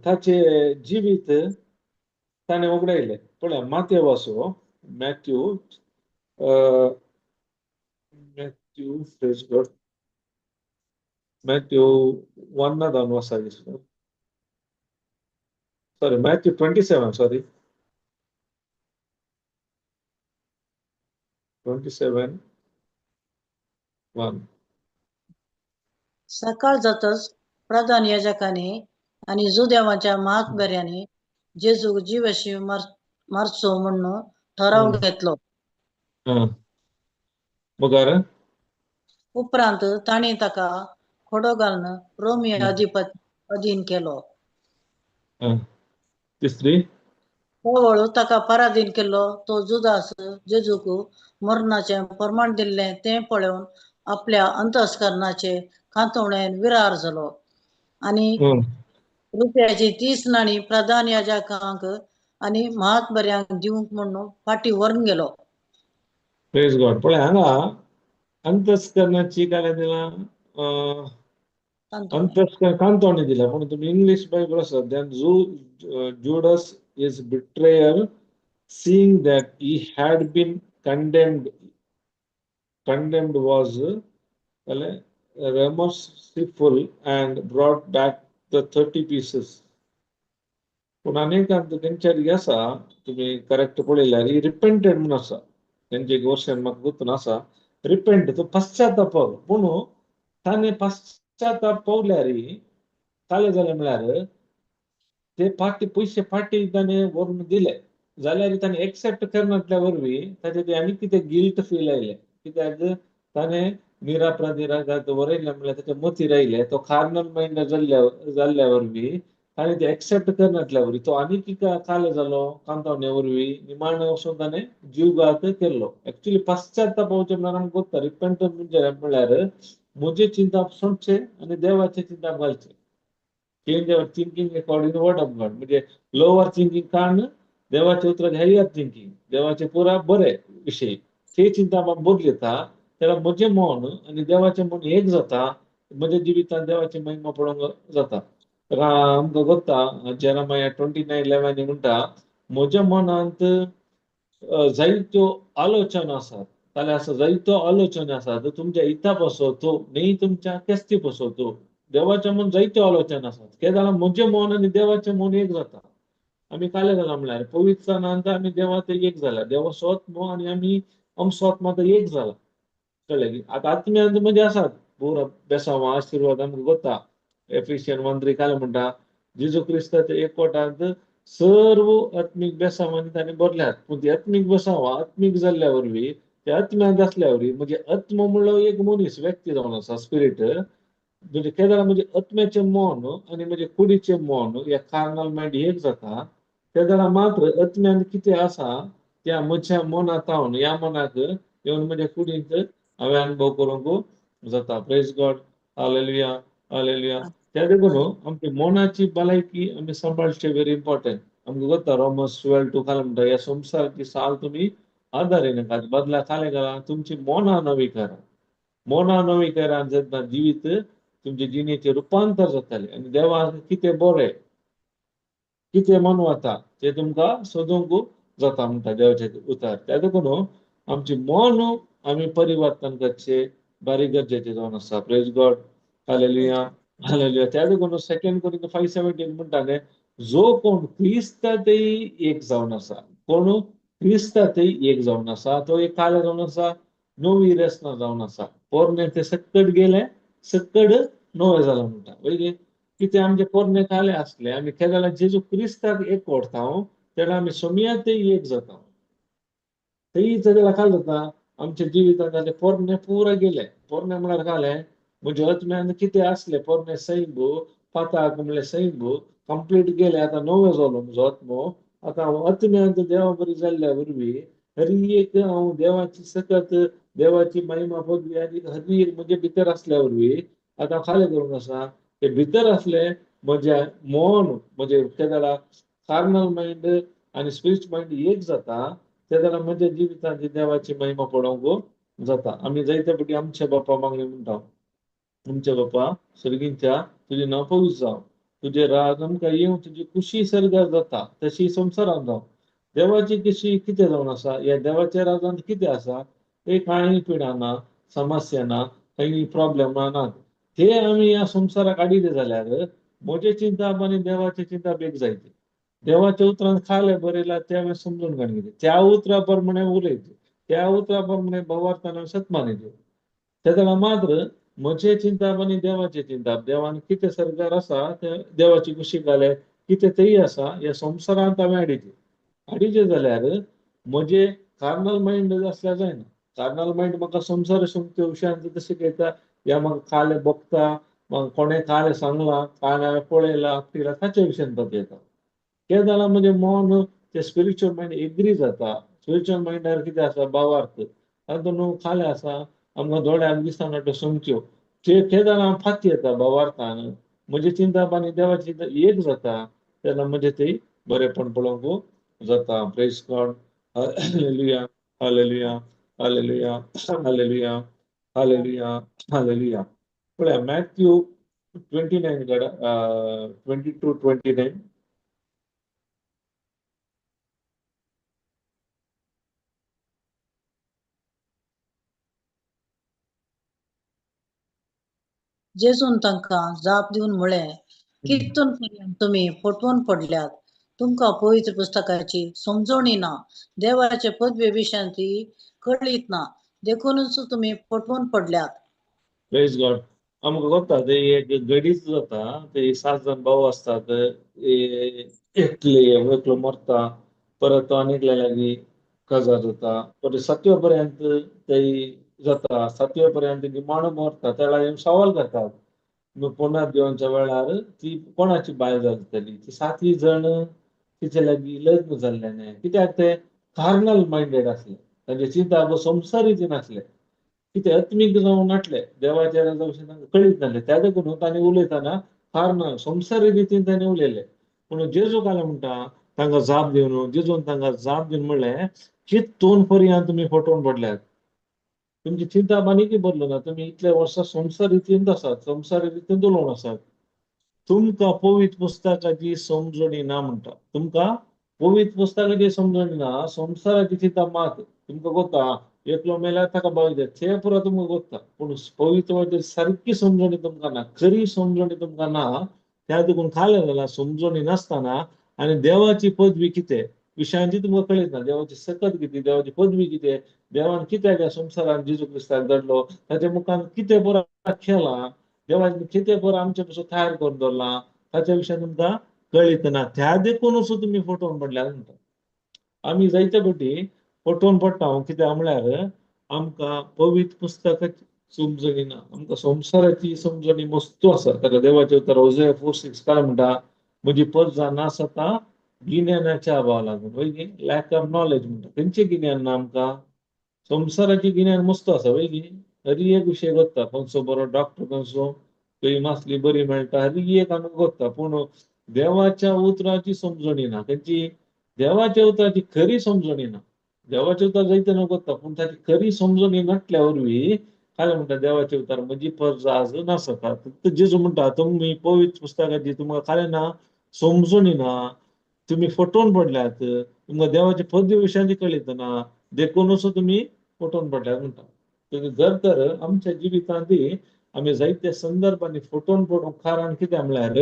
ताचें जिवीत ताणें उगडायलें. पळय मातेवासो Matthew Matthew praise God Matthew 1 जावन आसा दिसता, सॉरी मॅथ्यू 27, सॉरी 27:1. सकाळ जातच प्रधान याजकांनी आनी जुदेवाच्या महात्मेऱ्यांनी जेजूक जिवाशी मारचो म्हणून ठराव घेतलो. मुखार उपरांत तांणी ताका खोडो घालून रोमी अधिपती अधीन केलो. तिसरी हळू ताका पराधीन केलो तो जुदास जेजूक मरणाचें प्रमाण दिल्लें तें पळोवन आपल्या अंतस्करणाचे खांतवणेन विरार जालो आनी रुपयाची 30 नाणी प्रधान याजकांक आनी महात्मऱ्यांक दिवंक म्हणून फाटी व्हरून गेलो. प्रेज गॉड. पळय हांगा अंतस्करणाची काय दिला? कांतवणी. अंतस्करण कांतवणी दिला. पूण तुमी इंग्लीश बायबल आसा, then Judas his betrayer, seeing that he had been condemned, was remorseful and brought back the 30 pieces. पूण अनेकांत तेंच्यार आसा, तुमी करेक्ट पळयल्यार ही रिपेंटेड म्हणून आसा. तेंचे एक वर्शन म्हाका गोत्तून आसा, रिपेंट, तो पश्चाताप. पूण ताणें पश्चाताप पावल्यार काले जालें म्हळ्यार ते फाटी पयशे फाटी ताणें व्हरून दिले जाल्यार ताणें एक्सेप्ट करनातल्या वरवीं ताचे ते आनी कितें गिल्ट फील आयलें. कित्याक ताणें निरापराधी रागात वरयलें म्हळ्यार ताच्या मतीर आयलें. तो कार्नल मायंड जाल्ल्या वरवीं ताणें ते एक्सेप्ट करनातल्या वरवीं तो आनी कितें काले जालो. कांतावणे वरवीं निमाणें वचून ताणें जीवघात केल्लो. एक्चुली पश्चाताप पावचें म्हळ्यार आमकां गोत्ता, रिपेंट म्हणजे म्हळ्यार म्हजें चिंताप सोडचें आनी देवाचें चिंताप घालचें. Change our thinking according to word of God. म्हणजे लोअर थिंकिंग काडून देवाचे उतर हायर थिंकिंग, देवाचे पुरा बरे विशय ते चिंताप आमी बदलता तेन्ना म्हजें मन आनी देवाचें मन एक जाता. म्हज्या जिवितांत देवाची महिमा पळोवंक जाता. ताका आमकां गोत्ता, जेरामाया 29:11 म्हणटा, म्हज्या मनांत जायत्यो आलोचना आसात. जाल्यार आसा जायत्यो आलोचना आसात तुमच्या हिता पासत न्ही, तुमच्या केस्ती पासत. देवाच्या मन जायत्यो आलोचना आसात. केदाळा म्हजें मन आनी देवाचें मन एक जाता. आमी काले जाला म्हळ्यार पवित्र आमी देवा ते एक जाला. देवा स्वत्म आनी आमी आमचो आत्मा आतां एक जाला. कळ्ळें की आतां आत्म्यांत म्हणजे आसात पुरा बेसांवां आशिर्वाद आमकां गोता. एफिशियन 1:3 काले म्हणटा, जेजू क्रिस्ताच्या एकवटांत सर्व आत्मीक बेसांवांनी ताणें भरल्यात. पूण ती आत्मीक बेसांवां आत्मीक जाल्ल्या वरवीं ते आत्म्यांत आसल्या वरवीं, म्हणजे आत्मो म्हणलो एक मनीस व्यक्ती जावन आसा, स्पिरीट. म्हणजे केदाळा म्हणजे आत्म्याचें मन आनी म्हणजे कुडीचें मन ह्या कार्नल मायंड एक जाता. तेदाळा मात्र आत्म्यान कितें आसा त्या म्हज्या मनांत ह्या मनाक येवन म्हज्या कुडींत हांवें अनुभव करूंक जाता. प्रेज गॉड, हालेलुया, हालेलुया. त्या देखून आमची मनाची भलायकी आमी सांबाळची, व्हेरी इम्पॉर्टंट. आमकां गोत्ता, रोमन्स 12:2 खाला म्हणटा, ह्या संवसाराची साल तुमी आदार येनाकात, बदला खाले घाला तुमची मनां नवी करा. मनां नवी करा जेन्ना जिवीत तुमचे जिणेचें रुपांतर जातालें आनी देवाक कितें बरें, कितें मनवता तें तुमकां सोदूंक जाता म्हणटा देवाचें उतर. त्या देखून आमचें मन आमी परिवर्तन करचें बारीक गरजेचें जावन आसा. प्रेज गॉड, हालेलुया, हालेलुया. त्या देखून सेकंड कोरिंथ 5:17 म्हणटा न्ही, जो कोण क्रिस्तातय एक जावन आसा, कोण क्रिस्तातय एक जावन आसा, तो एक काले जावन आसा? नवी रचना जावन आसा. पोरणे ते सक्कड गेले, सक्कड नवे जाला म्हणटा. वयले कितें आमचे पोरणे काले आसले, आमी केदाळा जेजू क्रिस्ताक एक वडता तेन्ना आमी सोमयातय एक जाता. थंय तेन्ना काल जाता आमच्या जिवितांत जालें पोरणे पुरा गेले. पोरणे म्हळ्यार कालें म्हज्या आत्म्यान कितें आसलें पोरणे सैब, पाताक म्हणल्यार सैब कंप्लीट गेले. आतां नवो जालो म्हजो आत्मो. आतां हांव आत्म्यांत देवा बरी जाल्ल्या वरवीं हरी एक हांव देवाची सकत, देवाची महिमा, पदवी आनी हरी एक म्हजे भितर आसल्या वरवीं आतां खालें करूंक आसा ते भितर आसले म्हज्या मन म्हजे तेदाळा कार्नल मायंड आनी स्पिरिच्युअल मायंड एक जाता. तेदाळा म्हज्या जिवितांत देवाची महिमा पळोवंक जाता. आमी जायते फावटी आमच्या बापा मागणी म्हणटा, आमच्या बापा सर्गींच्या, तुजें नांव पवित्र जावं, तुजें राज आमकां येवं, तुजी खुशी सर्गार जाता तशी संवसारांत जावं. देवाची कशी कितें जावन आसा? ह्या देवाच्या राजांत कितें आसा? ते कांय पिडा ना, समस्या ना, कांय प्रॉब्लेमां नात. ते आमी ह्या संवसाराक हाडिल्ले जाल्यार म्हजें चिंताप आनी देवाचें चिंताप एक जायत. देवाच्या उतरान खालें बरयलां तें हांवें समजून काडून घेतलें, त्या उतरा प्रमाणे उलयत, त्या उतरा प्रमाणे भावार्थान सतमानीचे. तेन्ना मात्र म्हजें चिंताप आनी देवाचें चिंताप, देवान कितें सरकार आसा तें देवाची कुशी घाले कितें तेय आसा ह्या संवसारांत हांवें हाडिचें. हाडिचें जाल्यार म्हजें कार्नल मायंड आसल्यार जायना. कार्नल मायंड म्हाका संवसार शक्ती विशयांत तशें शिकयता. या म्हाका कालें भोगता, म्हाका कोणें कालें सांगलां, कालें हांवें पळयलां, पिलां, ताचे विशयान येता. तें जाल्यार म्हजें मन ते स्पिरिच्युअल मायंड एग्री जाता. स्पिरिच्युअल मायंडार कितें आसा? भावार्थ. तातूंत न्हू खालें आसा आमकां दोळ्यांक दिसना त्यो समच्यो ते ते जाल्यार हांव फाती येता भावार्थान. म्हजें चिंतप आनी देवाचें चिंतप एक जाता तेन्ना म्हजें थंय बरेंपण पळोवंक जाता. Praise God, hallelujah, hallelujah, hallelujah, hallelujah. Hallelujah, hallelujah. पळया मॅथ्यू 29 कडेन, 22 29. जेजून तांकां जाप दिवन म्हळें, कितून पर्यंत तुमी फटवून पडल्यात? तुमकां पवित्र पुस्तकाची समजणी ना, देवाचे पदवे विशयांत कळीत ना, देखूनच तुमी फटवून पडल्यात. प्रेज गॉड. आमकां कोत्ता ते एक गडीच जाता, ते सात जाण भाव आसतात, एकले एकलो मरता, परत तो आनी एकल्या लागीं काजार जाता, परत सातव्या पर्यंत ते जाता, सातव्या पर्यंत निमाणो मरता. त्या लागीं सवाल करतात, पुनर्जीवनच्या वेळार ती कोणाची बायल जातली? ती सातय जण तिचे लागीं लग्न जाल्ले न्ही. कित्याक ते कार्नल मायंडेड आसले, तांचे चिंता संवसारी नासले, कितें आत्मीक जावंक नासले, देवाच्या राजा विशीं तांकां कळीत नासलें. त्या देखून तांणी उलयतना कार्नल संवसारी रितीन तांणी उलयले. पूण जेजू काय म्हणटा तांकां जाप दिवन, जेजून तांकां जाप दिवन म्हणलें, कितून पर्यंत तुमी फटोवन पडल्यात? तुमची चिंता आनीकय बदलूं ना, तुमी इतले वर्सां संवसार रितींत आसात, संवसारी रितींत उलोवन आसात, तुमकां पवित्र पुस्तकाची समजणी ना म्हणटा. तुमकां पवित्र पुस्तकाची समजणी ना, संवसाराची चिंता मात तुमकां कोत्ता, एकलो मेल्यार ताका बावय ते पुरो तुमकां कोत्ता, पूण पवित्र सारकी समजणी तुमकां ना, खरी समजणी तुमकां ना. त्या देखून खालें जाल्यार समजणी नासतना आनी देवाची पदवी कितें विशयांची तुमकां कळीत ना, देवाची सकत कितें, देवाची पदवी कितें, देवान कित्याक ह्या संवसारान जेजू क्रिस्ताक धाडलो, ताच्या मुखान कितें बरो केलां, देवान कितें बरो आमचे पसून तयार करून दवरलां, ताच्या विशयान तुमकां कळीत ना. त्या देखूनच तुमी फटोवन पडल्यात म्हणटा. आमी जायते फावटी फटोवन पडटा. कित्याक म्हळ्यार आमकां पवित्र पुस्तकाची समजणी ना, आमकां संवसाराची समजणी मस्तू आसा. ताका देवाचें उतर होझेया 4:6 काय म्हणटा, म्हजी परजा नासता गिन्यानाच्या अभाव लागून, वय गी, लॅक ऑफ नॉलेज म्हणटा. खंयचें गिन्यान ना आमकां? संवसाराचें गिन्यान मस्त आसा, वय गी, हरी एक विशय कोत्ता, खंयचो बरो डॉक्टर, खंयचो खंय मासली बरी मेळटा, हरी एक आमकां कोत्ता, पूण देवाच्या उतराची समजणी ना. खंयची? देवाच्या उतराची खरी समजणी ना. देवाचें उतर जायते न्हू कोत्ता, पूण ताची खरी समजणी नासल्या वरवीं काय म्हणटा देवाचें उतर म्हजी परजा आज नासता. जेजू म्हणटा तुमी पवित्र पुस्तकाची तुमकां कांय ना समजणी ना, तुमी फटोवन पडल्यात, तुमकां देवाचे पदवी विशयांची कळीत ना, देखूनच तुमी फटोवन पडल्यात म्हणटा. जर तर आमच्या जिवितांत आमी जायत्या संदर्भांनी फटोवन पडूंक कारण कितें म्हळ्यार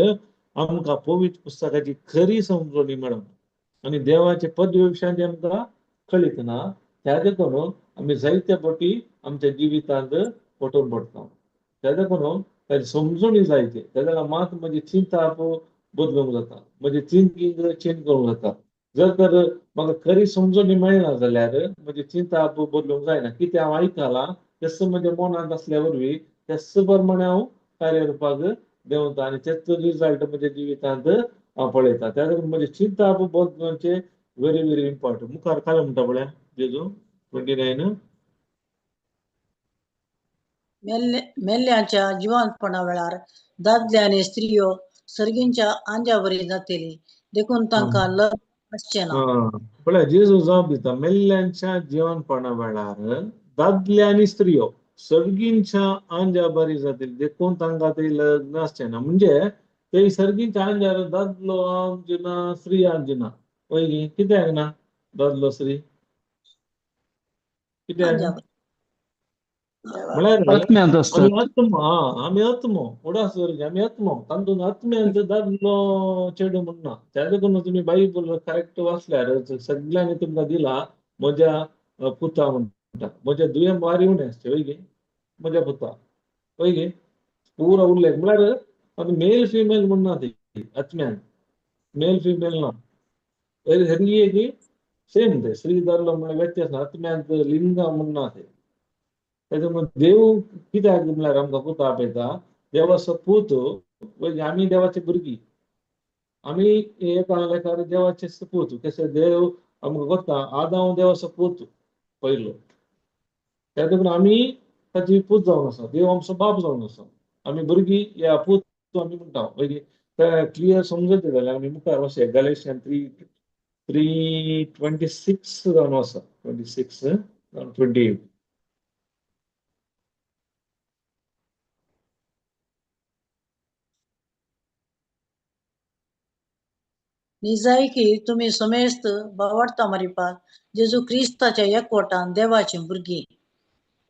आमकां पवित्र पुस्तकाची खरी समजणी मेळना आनी देवाचे पदवी विशयांची आमकां कळीत ना. त्या देखून आमी जायत्या फावटी आमच्या जिवितांत फटोवन पडटा. त्या देखून ताची समजणी जायते, त्या मात म्हजी चिंता बदलूंक जाता, म्हजें थिंकींग चेंज करूंक जाता. जर तर म्हाका खरी समजणी मेळना जाल्यार म्हजी चिंता बदलूंक जायना. कितें हांव आयकलां तेच म्हज्या मनांत आसल्या वरवीं तेच प्रमाणे हांव कार्य करपाक देंवता आनी तेच रिजल्ट म्हज्या जिवितांत हांव पळयता. त्या देखून म्हजी चिंता बदलचे व्हेरी व्हेरी इम्पॉर्टंट. मुखार काय म्हणटा पळया जेजू 29. मेल्ल्यांच्या जिवंतपणा वेळार दादले आनी स्त्रियो सर्गींच्या आंज्या वरी जातली, देखून तांकां लग्न आसचें ना. पळय जेजू जाप दिता, मेल्ल्यांच्या जिवनपणा वेळार दादले आनी स्त्रियो सर्गींच्या आंज्या बरी जातली, देखून तांकां ते लग्न आसचें ना. म्हणजे ते सर्गींच्या आंज्यार दादलो आमचे ना, स्त्री आमची ना, वय कित्याक ना दादलो स्त्री कित्याक? म्हळ्यार आत्म्यांत आसतात. आमी आत्मो, आमी आत्मो, उडास दवरची आमी आत्मो, तातूंत आत्म्यांत दादलो चेडूं म्हणना. त्या देखून तुमी बायबल करेक्ट वाचल्यार सगळ्यांनी तुमकां दिला म्हज्या पुता म्हणटा, म्हज्या दुयें वारी उणें आसचें, वय गे, म्हज्या पुता, वय गे, पुरो उल्लेख म्हळ्यार आतां मेल फिमेल म्हणना ती आत्म्यान मेल फिमेल ना, हरी एक सेम ते स्त्री दादलो म्हळ्यार व्यत्यास ना, आत्म्यांत लिंग म्हणना ते. त्याच्यामुळे देव कित्याक म्हळ्यार आमकां पुता आपयता, देवाचो पूत, आमी देवाची भुरगीं, आमी एका लेखार देवाचे पूत. कशें देव आमकां कोत्ता, आदांव देवाचो पूत पयलो, त्या देखून आमी ताची पूत जावन आसा, देव आमचो बाप जावन आसा, आमी भुरगीं या पूत आमी म्हणटा. मागीर ते क्लियर समजत जाल्यार आमी मुखार वचया गलेशियन 3:26 जावन आसा, 26 28. निजायकी तुमी समेस्त बावडता मारिपात जेजू क्रिस्ताच्या एकवटान देवाची भुरगीं.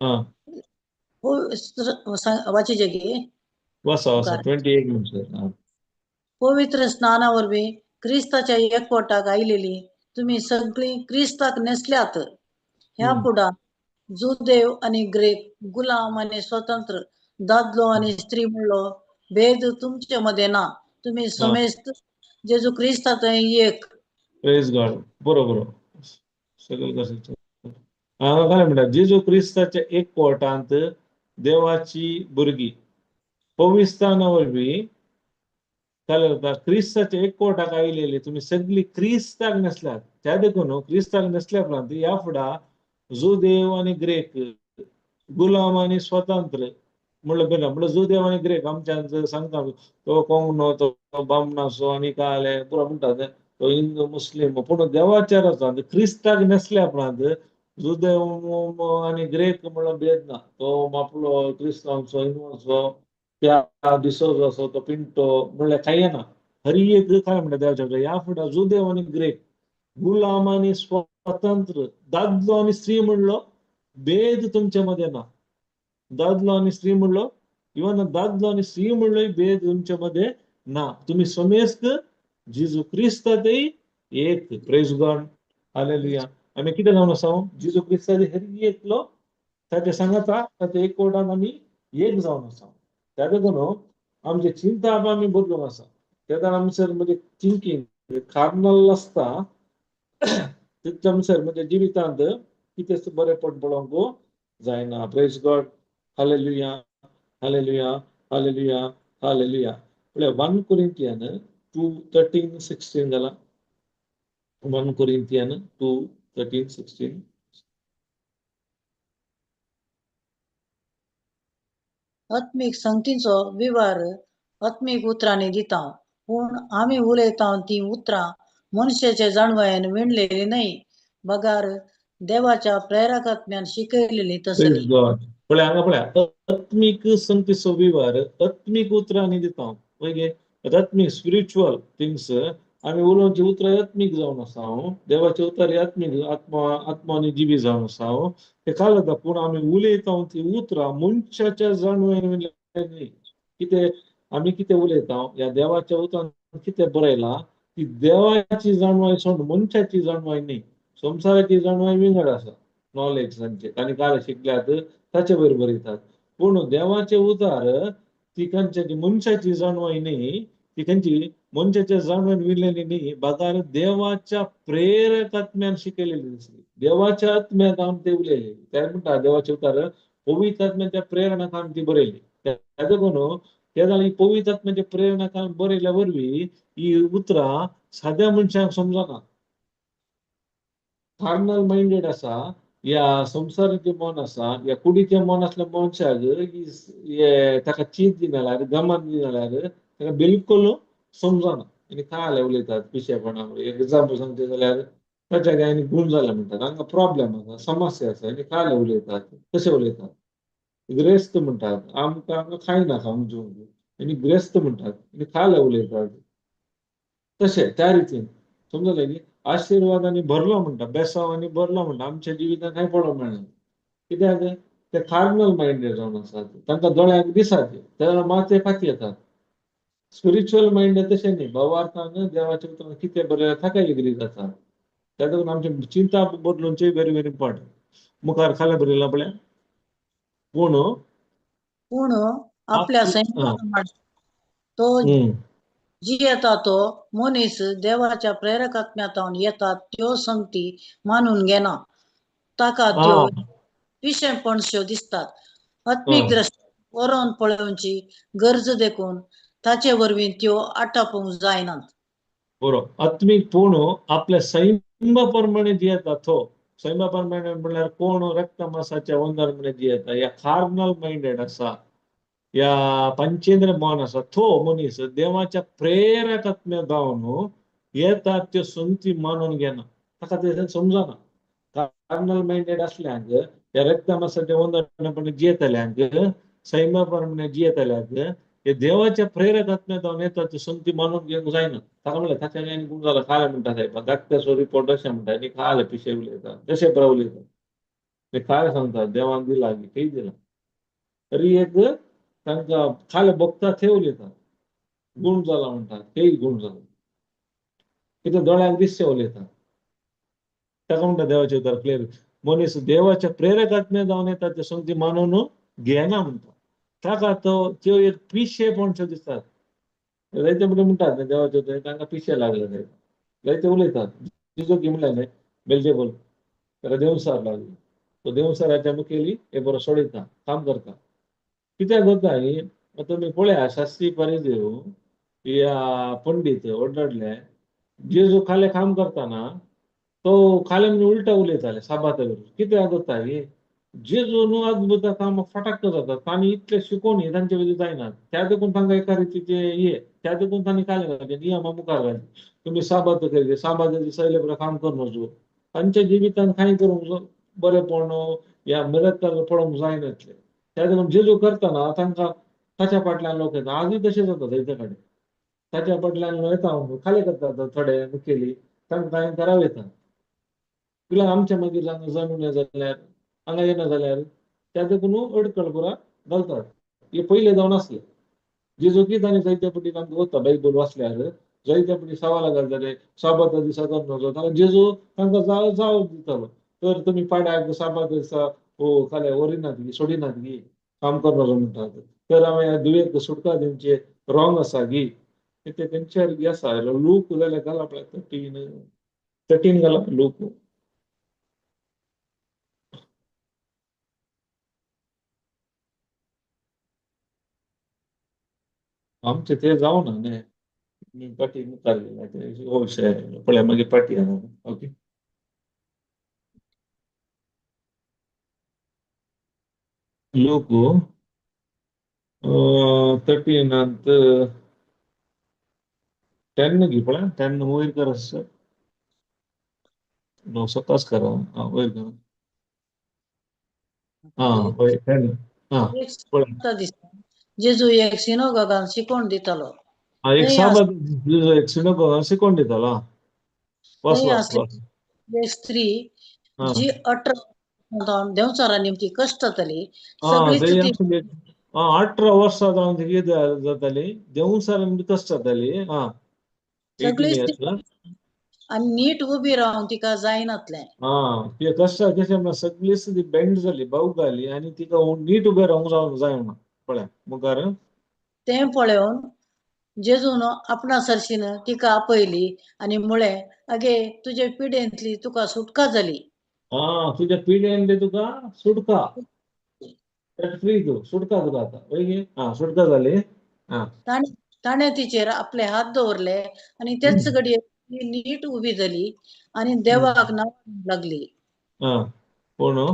आं. वाचीचे की वाचा वाचा, मुखार. 28 म्हणसर. आं. पवित्र स्नाना वरवीं क्रिस्ताच्या एकवटाक आयलेली तुमी सगळीं क्रिस्ताक नेसल्यात. ह्या फुडां जुदेव आनी ग्रेक, गुलाम आनी स्वतंत्र, दादलो आनी स्त्री म्हणलो भेद तुमचे मदें ना. तुमी समेस्त जेजू क्रिस्तांत एक. प्रेज गॉड. बरोबर, सगळं कसं हांगा काय म्हणटा, जेजू क्रिस्ताच्या एक कोटांत देवाची भुरगीं पविस्ताना वरवीं काय जाता, क्रिस्ताच्या एक कोटाक आयलेली तुमी सगळी क्रिस्ताक नेसल्यात. त्या देखून क्रिस्ताक नेसल्या उपरांत ह्या फुडा जुदेव आनी ग्रेक, गुलाम आनी स्वतंत्र म्हणलं बेना. म्हणलं जुदेव आनी ग्रेक आमच्यान सांगता, तो कोंगणो, तो बामणाचो आनी काले पुरो म्हणटात, तो हिंदू मुस्लीम. पूण देवाच्या राजांत क्रिस्ताक नेसल्या उपरांत जुदेव आनी ग्रेक म्हणलो भेद ना. तो आपलो क्रिस्तांवचो, हिंदूचो, त्या डिसोजो आसो, तो पिंटो म्हणल्यार कांय ना. हर एक काय म्हणटा देवाच्या, ह्या फुडें जुदेव आनी ग्रेक, गुलाम आनी स्वतंत्र, दादलो आनी स्त्री म्हणलो भेद तुमचे मदें ना. दादलो आनी स्त्री म्हणलो, इवन दादलो आनी स्त्री म्हणलो भेद तुमचे मदें ना. तुमी समेस्त जेजू क्रिस्तातय एक. Praise God, hallelujah. आमी कितें जावन आसा, जेजू क्रिस्ताचे हर एकलो ताचे सांगाता, ताच्या एक कोटान आमी एक जावन आसा. त्या देखून आमचे चिंता आमी बदलूंक आसा. तेन्ना आमसर म्हणजे थिंकींग कार्नल आसता, तितले आमसर म्हणजे जिवितांत कितें बरेंपण पळोवंक जायना. Praise God, hallelujah, hallelujah, hallelujah, hallelujah. पळय 1 कोरिंथियन 2:13-16 जाला. 1 कोरिंथियन 2:13-16. आत्मीक संगतीचो विवार आत्मीक उतरांनी दिता, पूण आमी उलयता ती उतरां मनशाच्या जाणवायेन विणलेली न्हय, बगार देवाच्या प्रेरकात्म्यान शिकयलेली तसली. पळय हांगा पळय, आत्मीक संगतीचो विवार आत्मीक उतरांनी दिता. पळय आत्मीक स्पिरिच्युअल थिंग्स आमी उलोवची उतरां आत्मीक जावन आसा. देवाचे उतर आत्मीक, आत्मा आत्मा आनी जिवी जावन आसा. ते काय जाता, पूण आमी उलयता ती उतरां मनशाच्या जाणवायेन न्हय. कितें आमी कितें उलयता, ह्या देवाच्या उतरान कितें बरयलां ती देवाची जाणवाय सोड मनशाची जाणवाय न्हय. संवसाराची जाणवाय विंगड आसा, नॉलेज तांचे तांणी काय शिकल्यात ताचे वयर बरयतात. पूण देवाचे उतार ती खंयची मनशाची जाणवाय न्हय, ती खंयची मनशाच्या जाणवायन विणलेली न्हय, बगार देवाच्या प्रेरक आत्म्यान शिकयलेली दिसली. देवाच्या आत्म्यान आम ते उलयले. ते म्हणटा देवाचे उतार पवित्र आत्म्याच्या प्रेरणाक आम ती बरयली. ताका लागून तेन्ना ही पवित्र आत्म्याच्या प्रेरणाक आम बरयल्या वरवीं ही उतरां साद्या मनशांक समजना. कार्नल मायंडेड आसा, या संवसाराचें मन आसा, या कुडीचें मन आसल्या मनशाक ताका चीत दिना जाल्यार, गमन दिना जाल्यार ताका बिलकुल समजना. आनी काय उलयतात पिशेपणा. एग्जाम्पल सांगचें जाल्यार ताच्या गायनी गूण जाला म्हणटात, हांगा प्रॉब्लेम आसा, समस्या आसा, आनी काय उलयतात, कशें उलयतात, ग्रेस्त म्हणटात, आमकां हांगा खायना खावंक जेवंक आनी ग्रेस्त म्हणटात आनी खायला उलयतात तशें त्या रितीन. समजलें न्ही? आशिर्वादांनी भरलो म्हणटा, बेसांवांनी भरलो म्हणटा, आमच्या जिवितांत कांय पळोवंक मेळना. कित्याक ते कार्नल मायंडेड जावन आसात, तांकां दोळ्यांक दिसात तेन्ना मात ते फाटी येतात. स्पिरिच्युअल मायंड तशें न्ही, भावार्थान देवाच्या उतरान कितें बरें ताका एग्री जाता. ताका लागून आमचें चिंता बदलूनचें व्हेरी व्हेरी इम्पॉर्टंट. मुखार खाला बरयलां पळय, पूण पूण आपल्या सैमा तो जी येता तो मनीस देवाच्या प्रेरकात्म्यातावन येता त्यो संगती मानून घेना, ताका त्यो पिशेपणश्यो दिसतात. आत्मीक दृश्टी वरोवन पळोवची गरज देखून ताचे वरवीं त्यो आटापूंक जायनात. बरोबर. आत्मीक पूण आपल्या सैमा प्रमाणे जियेता तो, सैमा प्रमाणे म्हणल्यार कोण रक्तमासाच्या वंदन म्हणे जियेता, या कार्नल मायंडेड आसा, या पंचेंद्र मन आसा, तो मनीस देवाच्या प्रेरक आत्म्या जावन येता त्यो संगती मानून घेना, ताका ते समजना. कार्नल मायंडेड आसल्यांक, ह्या रक्तमासाच्या वंदन जियेतल्यांक, सैमा प्रमाणे जियेतल्यांक हे देवाच्या प्रेरक आत्म्या जावन येता ती संगती मानून घेवंक जायना. ताका म्हणलें ताच्या आनी गुण जाला खालें म्हणटा सायबा, धाकट्याचो रिपोर्ट अशें म्हणटा आनी खालें पिशे उलयता, जशें बरें उलयता. ते काय सांगता देवान दिला की खंय दिला तरी एक तांकां खालें बघता ते उलयता, गुण जाला म्हणटा, तेय गुण जाला कितें दोळ्याक दिसचें उलयता. ताका म्हणटा देवाचें उतर क्लियर, मनीस देवाच्या प्रेरक आत्म्या जावन येता ते संगती मानून घेना म्हणटा. ताका तो त्यो एक पिशेपणशें दिसतात. जायते म्हणटा म्हणटात न्ही देवाचें उतर तांकां पिशे लागले जायते जायते उलयतात. जिजो की म्हणलें न्ही बेल्जेबल ताका देवसार लागलो, तो देवसाराच्या मुखेली हे बरो सोडयता काम करता. कित्याक जाता ही तुमी पळया शास्त्री परिदेव या पंडीत व्हडले जेजू खाले काम करतना तो खाले म्हणजे उलटा उलयताले साबाता विरुद्ध. कित्याक जाता ही जेजू न्हू अद्भुत काम फटाक्क जाता, तांणी इतले शिकोवन तांचे विरुद्ध जायना, त्या देखून तांकां एका रितीचे हे त्या देखून तांणी काले घातले नियमा मुखार घातले तुमी साबात केले, साबाता दिसा येयले बरें काम करून वचू, तांच्या जिवितान कांय करूंक बरेंपण या मिरत पळोवंक जायनातले. त्या देखून जेजू करतना तांकां ताच्या फाटल्यान लोक येता. आजूय तशें जाता जायते कडेन, ताच्या फाटल्यान येता खाले करतात थोडे मुखेली, तांकां कांय करावं येता. तुला आमच्या मागीर हांगा जमीन जाल्यार हांगा येना जाल्यार त्या देखून अडकळ पुरा घालतात. हे पयले जावन आसले जेजू की तांणी जायते पटी तांकां वता बायबल वाचल्यार जायते पटी सवालां घालताले साबाता दिसा करना जाल्यार जेजू तांकां जाव जाव दितालो. तर तुमी पाड्याक साबाता दिसा ओ खाले व्हरिनात गी सोडिनात गी काम करना म्हणटात, तर हांवें दुयेंत सुटका दिवचे रॉंग आसा गी ते तेंच्यार आसा. लूक जाल्यार घाला पळय 13 घाला लूक. आमचे ते जावना न्ही पाटी मुखार गेला ते हो विशय पळय मागीर पाटी आहा. ओके लूक 13 10 गी पळय 10 वयर कर आसा नो सकास करा वयर कर आं वयर 10 आं पळय. जेजू एक सिनोगोगान शिकोवन दितालो. एक साबात जेजू एक सिनोगोगान शिकोवन दितालो. एक स्त्री जी 18 देंवचारा निमती कश्ट जाताली सगळीच 18 वर्सां जावन कितें जाताली देंवचारा निमती कश्ट जाताली. सगळीच आनी नीट उबी रावन तिका जायनातलें. ती कश्ट कशें म्हणल्यार सगळीच ती बेंड जाली बाव घाली आनी तिका नीट उबें रावंक जायना. पळय मुखार तें पळोवन जेजून आपणा सरशीन तिका आपयली आनी म्हळें, अगे तुजे पिडेंतली तुका सुटका जाली. तुज्या पिडेंतली तुका सुटका, फ्री तूं, सुटका तुका आतां वय. सुटका जाली. ताणें तिचेर आपले हात दवरले आनी तेच घडये ती नीट उबी जाली आनी देवाक नांव लागली. कोण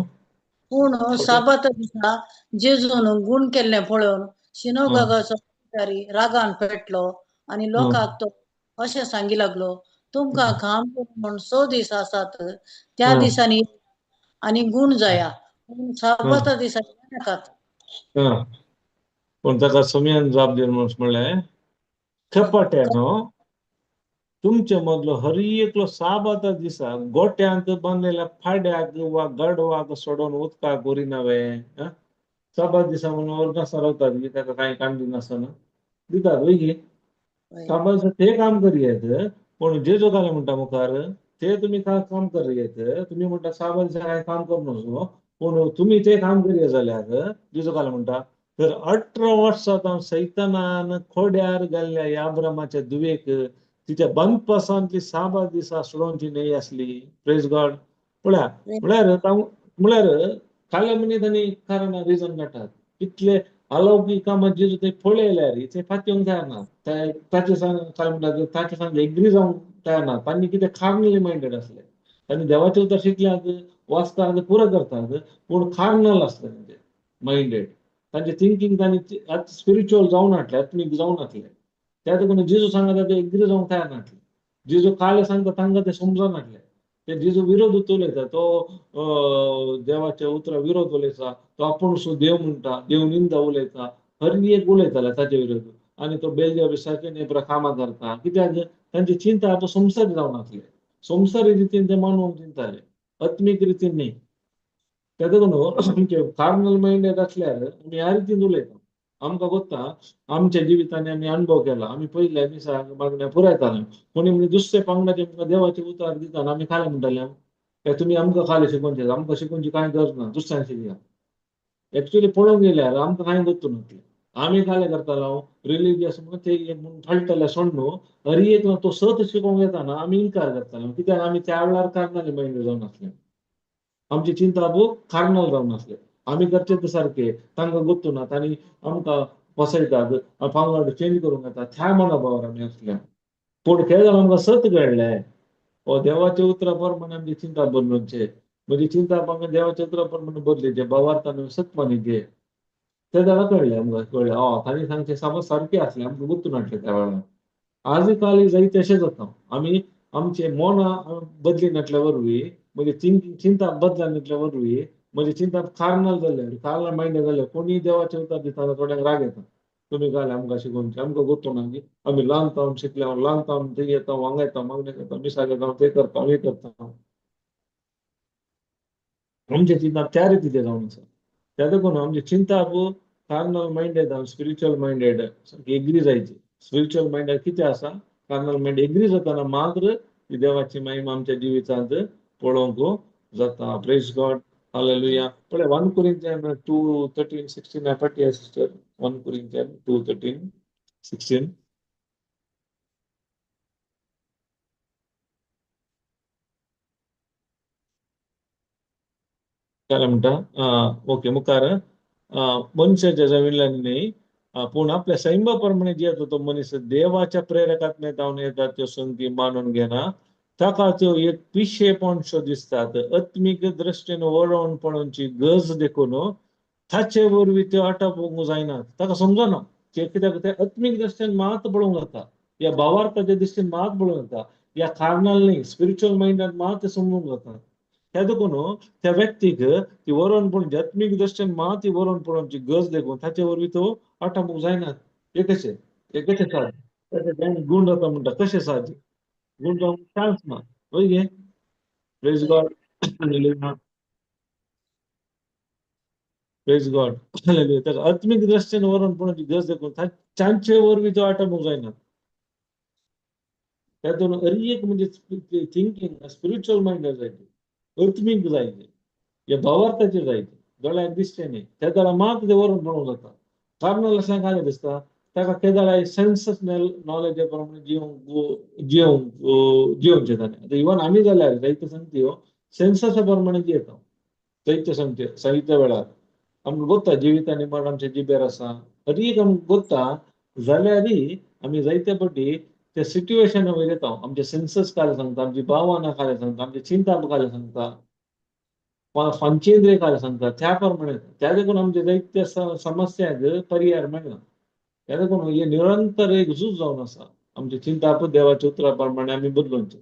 पूण साबाता दिसा जेजून गुण केल्लें पळोवन सिनोगोगाचो अधिकारी रागान पेटलो आनी लोकांक तो अशें सांगी लागलो, तुमकां काम करूं म्हूण 6 दीस आसात, त्या दिसांनी आनी गुण जाया, पूण साबाता दिसा नाकात. पूण ताका समयान जाप दिवन म्हणलें, कपाट्यानो तुमचे मदलो हर एकलो साबाता दिसा गोट्यांत बांदलेल्या फाड्याक वा गाडवाक सोडोवन उदकाक व्हरिना वे. साबात दिसा म्हणून वर्गासा रावतात की ताका कांय काम दिनासतना दितात वय गी. साबात दिसा ते काम करयेत, पूण जेजू काय म्हणटा मुखार ते तुमी काम करयेत, तुमी म्हणटा साबात दिसा कांय काम करूं नजो, पूण तुमी ते काम करये जाल्यार जेजू काय म्हणटा तर 18 वर्सां जावन सैतानान खोड्यार घाल्ल्या ह्या अब्रामाच्या दुवेक तिच्या बंदपासांतली साबात दिसा सोडोवची न्हय आसली. प्रेज गॉड. पळया म्हळ्यार म्हळ्यार काल्या मनीस तांणी कारण रिजन काडटात इतले अलौकीक कामां जेजू थंय पळयल्यार ते फातयोंक तयार ना, ताचे सांग काय म्हणटा ताचे सांग एग्री जावंक तयार ना. तांणी कितें कार्नली मायंडेड आसले, तांणी देवाचें उतर शिकल्यात वाचतात पुरो करतात, पूण कार्नल आसले तांचे मायंडेड, तांचे थिंकींग तांणी स्पिरिच्युअल जावन नासले, आत्मीक जावन नासले. त्या देखून जेजू सांगता ते एग्री जावंक तयार नासले. जेजू काले सांगता तांकां ते समजनासले. ते जेजू विरोध उलयता, तो देवाच्या उतरा विरोध उलयता, तो आपूण सो देव म्हणटा, देव निंदा उलयता. हर एक उलयताले ताचे विरोध आनी तो बेलजा सारके नेपरा कामां करता कित्याक तांची चिंता आतां संवसारी जावन आसले, संवसारी रितीन ते मानूंक चिंताले, आत्मीक रितीन न्ही. तेका लागून आमचे कार्नल मायंडेड आसल्यार आमी ह्या रितीन उलयता. आमकां गोत्ता आमच्या जिवितांनी आमी अणभव केला, आमी पयल्या मिसाक मागण्या पुरायताले. कोणी म्हणजे दुसऱ्या पंगडाचे आमकां देवाचे उतार दितना आमी खालें म्हणटाले, काय तुमी आमकां खालें शिकोवचें, आमकां शिकोवची कांय गरज ना, दुसऱ्यांक शिकया. एक्चुअली पळोवंक गेल्यार आमकां कांय गोत्तू नासलें. आमी कालें करतालो रिलिजियस म्हणून ते म्हूण फाळटाले सोडून हर एक तो सत शिकोवंक येताना आमी इन्कार करताले, कित्याक आमी त्या वेळार कार्नल मायंड जावन आसले, आमची चिंता कार्नल जावन आसले. आमी करचे ते सारके तांकां गोत्तू ना, तांणी आमकां फसयतात, पांगड चेंज करूंक येता त्या मनोभावार आमी आसले. पूण खेळ जावन आमकां सत कळ्ळें, हो देवाच्या उतरा प्रमाणे आमची चिंता बदलूचे, म्हणजे चिंता आमकां देवाच्या उतरा प्रमाणे बदलीचे, भावार्थान सत मानिचे. ते जाल्यार कळ्ळें आमकां, कळ्ळें हय तांणी सांगचें समज सारकें आसलें, आमकां गुत्तून हाडलें त्या वेळार. आज काल जायते तशें जाता, आमी आमचे मनां बदली नासल्या वरवीं, म्हणजे चिंता बदला नासल्या वरवीं, म्हणजे चिंता कार्नल जाल्ले, कार्नल मायंड जाल्ले, कोणीय देवाचे उतर दितना थोड्यांक राग येता, तुमी घाले आमकां शिकोवचें, आमकां गोत्तो ना की आमी ल्हान तावन शिकले, ल्हान तावन थंय येता, हांगा येता, मागणें करता, मिसाक येता, ते करता, हें करता. आमचे चिंता त्या रितीचे जावन आसा. त्या देखून आमची चिंता कार्नल मायंडेड स्पिरिच्युअल मायंडेड सारकी एग्री जायची. स्पिरिच्युअल मायंडेड कितें आसा, कार्नल मायंड एग्री जाताना मात्र ती देवाची महिमा आमच्या जिवितांत पळोवंक जाता. Praise God, hallelujah. पळय 1 Corinthians 2:13-16 पट्टी सिस्टर, 1 Corinthians 2:13-16. काय म्हणटा ओके मुखार मनशाच्या जमिल्ल्यान न्ही, पूण आपल्या सैमा प्रमाणे जियेता तो मनीस देवाच्या प्रेरकात्मे जावन येता त्यो संगती मानून घेना, ताका त्यो एक पिशेपणशो दिसतात. आत्मीक दृश्टीन वळोवन पळोवची गरज देखून ताचे वरवीं त्यो आटापूंक जायना, ताका समजना ते कित्याक ते आत्मीक दृश्टीन मात पळोवंक जाता, या भावार्थाच्या दृश्टीन मात पळोवंक जाता, या कार्नल न्ही स्पिरिच्युअल मायंडान मात समजूंक जाता. त्या देखून त्या व्यक्तीक ती वरोवन पळोवची आत्मीक दृश्टीन मात ती वरोवन पळोवची गरज देखून ताचे वरवीं तो आटापूंक जायना. हे कशें, हे कशें साध्य, ताचें गुण जाता म्हणटा, कशें साध्य, गुण जावंक चान्स ना. हय गे? Praise God, hallelujah, praise God, hallelujah. ताका आत्मीक दृश्टीन वरोवन पळोवची गरज देखून तांचे वरवीं तो आटापूंक जायना. त्यातून अरी एक म्हणजे थिंकींग स्पिरिच्युअल मायंड जायते, आत्मीक जायते, हे भावार्थाचे जायते, दोळ्याक दिसचें न्ही त्या जाल्यार मात ते वरून पळोवंक जाता. कार्नल अशें कांय दिसता ताका ते जाल्यार सेन्सस नॉलेज प्रमाणे जिवंक जिवंक जिवचें ताणें. आतां इवन आमी जाल्यार जायते सांगती हो सेन्ससा प्रमाणे जियेता, जायते सांगते साहित्य वेळार आमकां गोत्ता जिविता निमाण आमच्या जिबेर आसा, तरी एक आमकां गोत्ता जाल्यारय आमी जायते फावटी त्या सिट्युएशना वयर येता, आमचे सेन्सस कार्य सांगता, आमची भावना कार्य सांगता, आमचे चिंता कार्य सांगता, पंचेंद्रिय कार्य सांगता, त्या प्रमाणे त्या देखून आमचे जायते समस्यांक पर्याय मेळना. त्या देखून हे निरंतर एक झूज जावन आसा आमचे चिंता देवाच्या उतरा प्रमाणे आमी बदलूचे.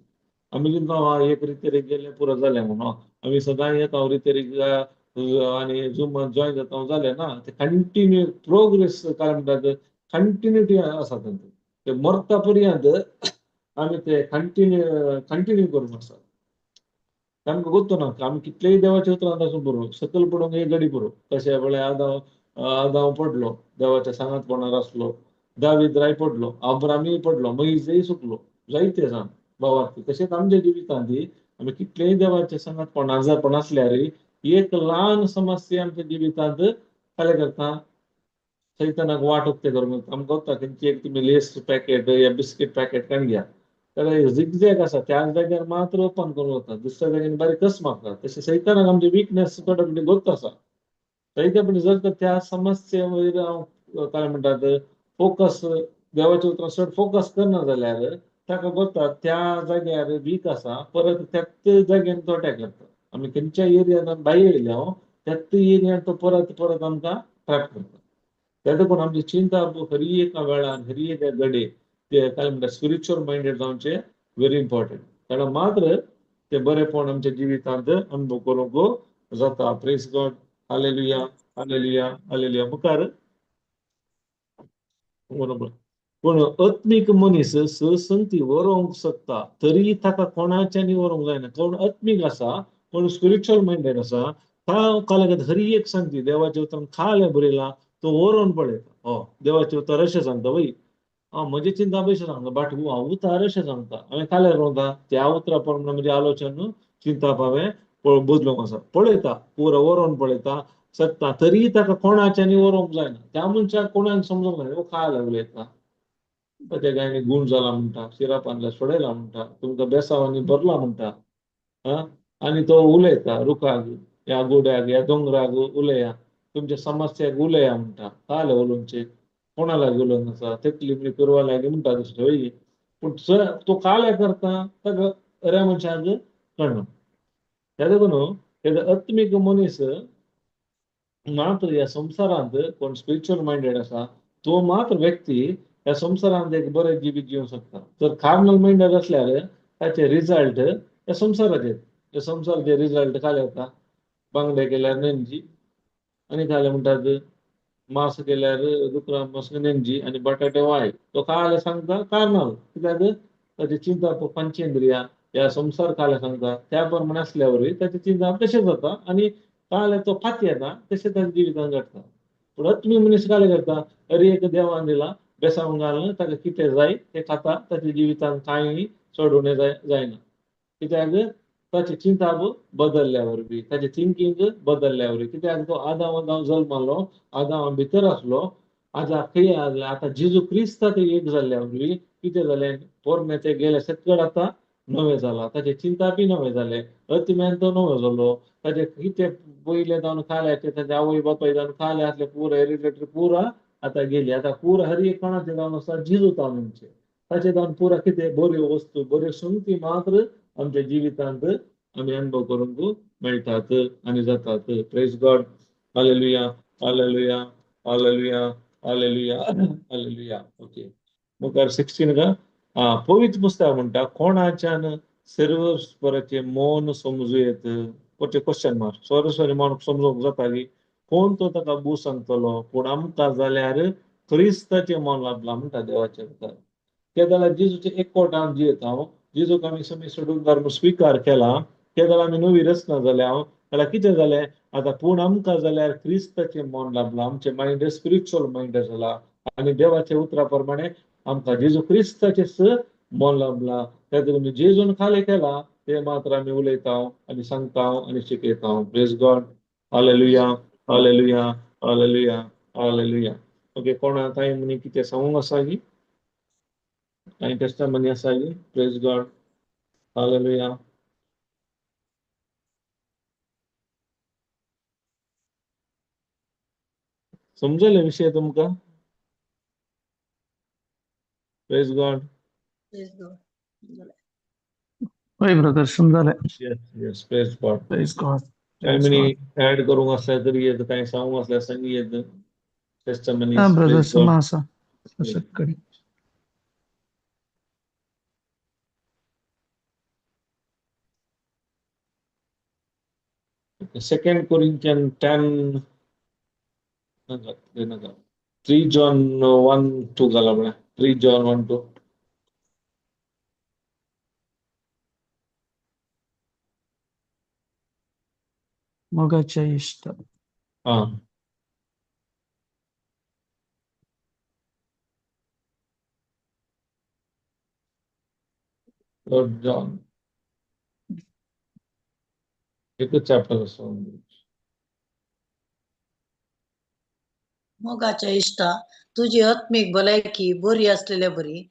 आमी चिंता एक रितेरीक गेले पुरो जालें म्हणून आमी सदां येता रितेरीक आनी झुमान जॉयन जाता जालें ना, ते कंटिन्यू प्रोग्रेस काय म्हणटात कंटिन्युटी आसा तांचे, ते मरता पर्यंत आमी ते कंटिन्यू कंटिन्यू करूंक आसा. आमकां गोत्तो ना आमी कितलेय देवाच्या उतरान आसूं पुरो, सकयल पडूंक एक गडी पुरो. कशें पळय आदाव आदाव पडलो देवाच्या सांगातपणार आसलो, दावीद राय पडलो, अब्रामीय पडलो, मोयजय सुकलो, जायते जाण भावार्थी. तशेंच आमच्या जिवितांत आमी कितलेय देवाच्या सांगातपण आजारपण आसल्यार एक ल्हान समस्या आमच्या जिवितांत काय करता सैतानाक वाट उक्ते करूंक आमकां गोत्ता खंयची एक तुमी लेस पॅकेट या बिस्कीट पॅकेट काडून घ्या, जाल्यार झिगझॅग आसा त्या जाग्यार मात्र ओपन करूंक जाता, दुसऱ्या जाग्यार बारीक कस मारता. तशें सैतानाक आमचे विकनेस थोडे फावटी गोत्त आसा. जायते फावटी जर तर त्या समस्ये वयर हांव काय म्हणटात फोकस देवाच्या उतरां चड फोकस करना जाल्यार ताका गोत्ता त्या जाग्यार वीक आसा, परत त्याच जाग्यार तो अटॅक करता. आमी खंयच्या एरियान भायर येयल्या त्याच एरियान तो परत परत आमकां ट्रॅप करता. त्या देखून आमची चिंता हरी एका वेळान हरी एका गडे ते काय म्हणटा स्पिरिच्युअल मायंडेड जावचें व्हेरी इम्पॉर्टंट. कारण मात्र ते बरेपण आमच्या जिवितांत अनुभव करूंक जाता. Praise God, hallelujah, hallelujah, hallelujah. मुखार बरोबर. पूण आत्मीक मनीस स संगती वरोवंक शकता तरी ताका कोणाच्यानी वरोवंक जायना. कोण आत्मीक आसा, कोण स्पिरिच्युअल मायंडेड आसा, ता हरी एक सांगती देवाचें उतरान खालें बरयलां तो वरोवन पळयता. हो देवाचें उतर अशें सांगता वय, हांव म्हजें चिंता अशें सांगता, बट हांव उतार अशें सांगता, हांवें खाल्यार रोवता त्या उतरा प्रमाणे म्हजें आलोचन चिंताप हांवें बदलूंक आसा. पळयता पुरो वरोवन पळयता शकता तरी ताका कोणाच्यानी वरोवंक जायना. त्या मनशाक कोणाक समजूंक जायना, खायला उलयता, ताच्या गायनी गूण जाला म्हणटा, शिरापानल्या सोडयला म्हणटा, तुमकां बेसांवांनी भरला म्हणटा, आनी तो उलयता रुखाक ह्या गोड्याक ह्या दोंगराक उलया, तुमच्या समस्याक उलया म्हणटा. काल उलोवचे कोणा लागीं उलोवंक आसा, तकली म्हणजे करवा लागीं म्हणटा दुसरे वय. पूण तो काल्या करता ताका बऱ्या मनशाक कळना. त्या देखून तेजो आत्मीक मनीस मात्र ह्या संवसारांत कोण स्पिरिच्युअल मायंडेड आसा तो मात्र व्यक्ती ह्या संवसारांत एक बरें जिवीत जिवंक शकता. जर कार्नल मायंडेड आसल्यार ताचे रिजल्ट ह्या संवसाराचे, ह्या संवसाराचे रिजल्ट खाली येता. बांगडे केल्यार नेंजी आनी खाले म्हणटात मांस केल्यार दुकरा मांस नेंजी आनी बटाटे वाय. तो खाले सांगता कार्नल, कित्याक ताची चिंता पंचेंद्रिया ह्या संवसार खाले सांगता त्या प्रमाणे आसल्या वरवीं ताचें चिंता तशें जाता आनी काले तो फाती येता तशें ताच्या जिवितान घडटा. पूण आत्मी मनीस काले करता, अरे एक देवान दिला बेसांव घालून ताका कितें जाय तें खाता, ताच्या जिवितान कांय चड जायना. कित्याक ताचें चिंताप बदलल्या वरवीं, ताचें थिंकींग बदलल्या वरवीं. कित्याक तो आदांव आदांव जल्मालो, आदांवा भितर आसलो, आजा खंय आसले आतां जेजू क्रिस्त ते एक जाल्ल्या वरवीं कितें जालें, पोरणे ते गेले सकड आतां नवें जाला, ताचें चिंतापी नवें जालें, अतिम्यान तो नवो जालो. ताचें कितें पयलें जावन खाल्याचें ताचे आवय बापाय जावन खाले आसले पुरा हेरिडेटरी पुरा आतां गेली. आतां पुरा हर एक कोणाचें जावन आसा जेजू जावन आमचें, ताचें जावन पुरा कितें बऱ्यो वस्तू बऱ्यो संगती मात्र आमच्या जिवितांत आमी अनुभव करूंक मेळटात आनी जातात. Praise God, hallelujah, hallelujah, hallelujah, hallelujah, hallelujah. Okay, मुखार 16 का पवित्र पुस्तक म्हणटा कोणाच्यान सर्वस्वराचें मौन समजू येत. Question mark. सर्वस्वराचें मौन समजूंक जाता की कोण तो ताका बू सांगतलो, पूण आमकां जाल्यार क्रिस्ताचें मौन लाभलां म्हणटा देवाचें उतर. ते जाल्यार जेजूचें एकवटान जियेता हांव, जेजूक आमी समी सोडून धर्म स्विकार केला, ते जाल्यार आमी नवी रचना जाल्या हांव, जाल्यार कितें जालें आतां, पूण आमकां जाल्यार क्रिस्ताचें मौन लाभलां. आमचें मायंड स्पिरिच्युअल मायंड जाला आनी देवाच्या उतरा प्रमाणे आमकां जेजू क्रिस्ताचें मन लाभलां. त्या देखून जेजून खालें केलां ते मात्र आमी उलयता आनी सांगता आनी शिकयता. Praise God, hallelujah, hallelujah, hallelujah, hallelujah. Okay, कोणा कांय म्हणी कितें सांगूंक आसा की कांय टेस्टमनी आसा की? Praise God, hallelujah. समजले विशय तुमकां? Praise God. Praise God. हय ब्रदर, समजलें. Yes, yes, praise God. Praise God. कांय म्हणी ऍड करूंक आसल्यार तरी येत, कांय सांगूंक आसल्यार सांगी येत. टेस्टमनी. हा ब्रदर, समा आसा कडेन. सेकंड कोरिंथियन 10 नाका, ते नाका. 3 John 1:2 घाला म्हळ्यार 3 John 1:2. मोगाच्या इश्ट. हा, थर्ड जॉन एकच चॅप्टर आसा. मोगाच्या इश्टा, तुजी आत्मीक भलायकी बरी आसलेल्या बरी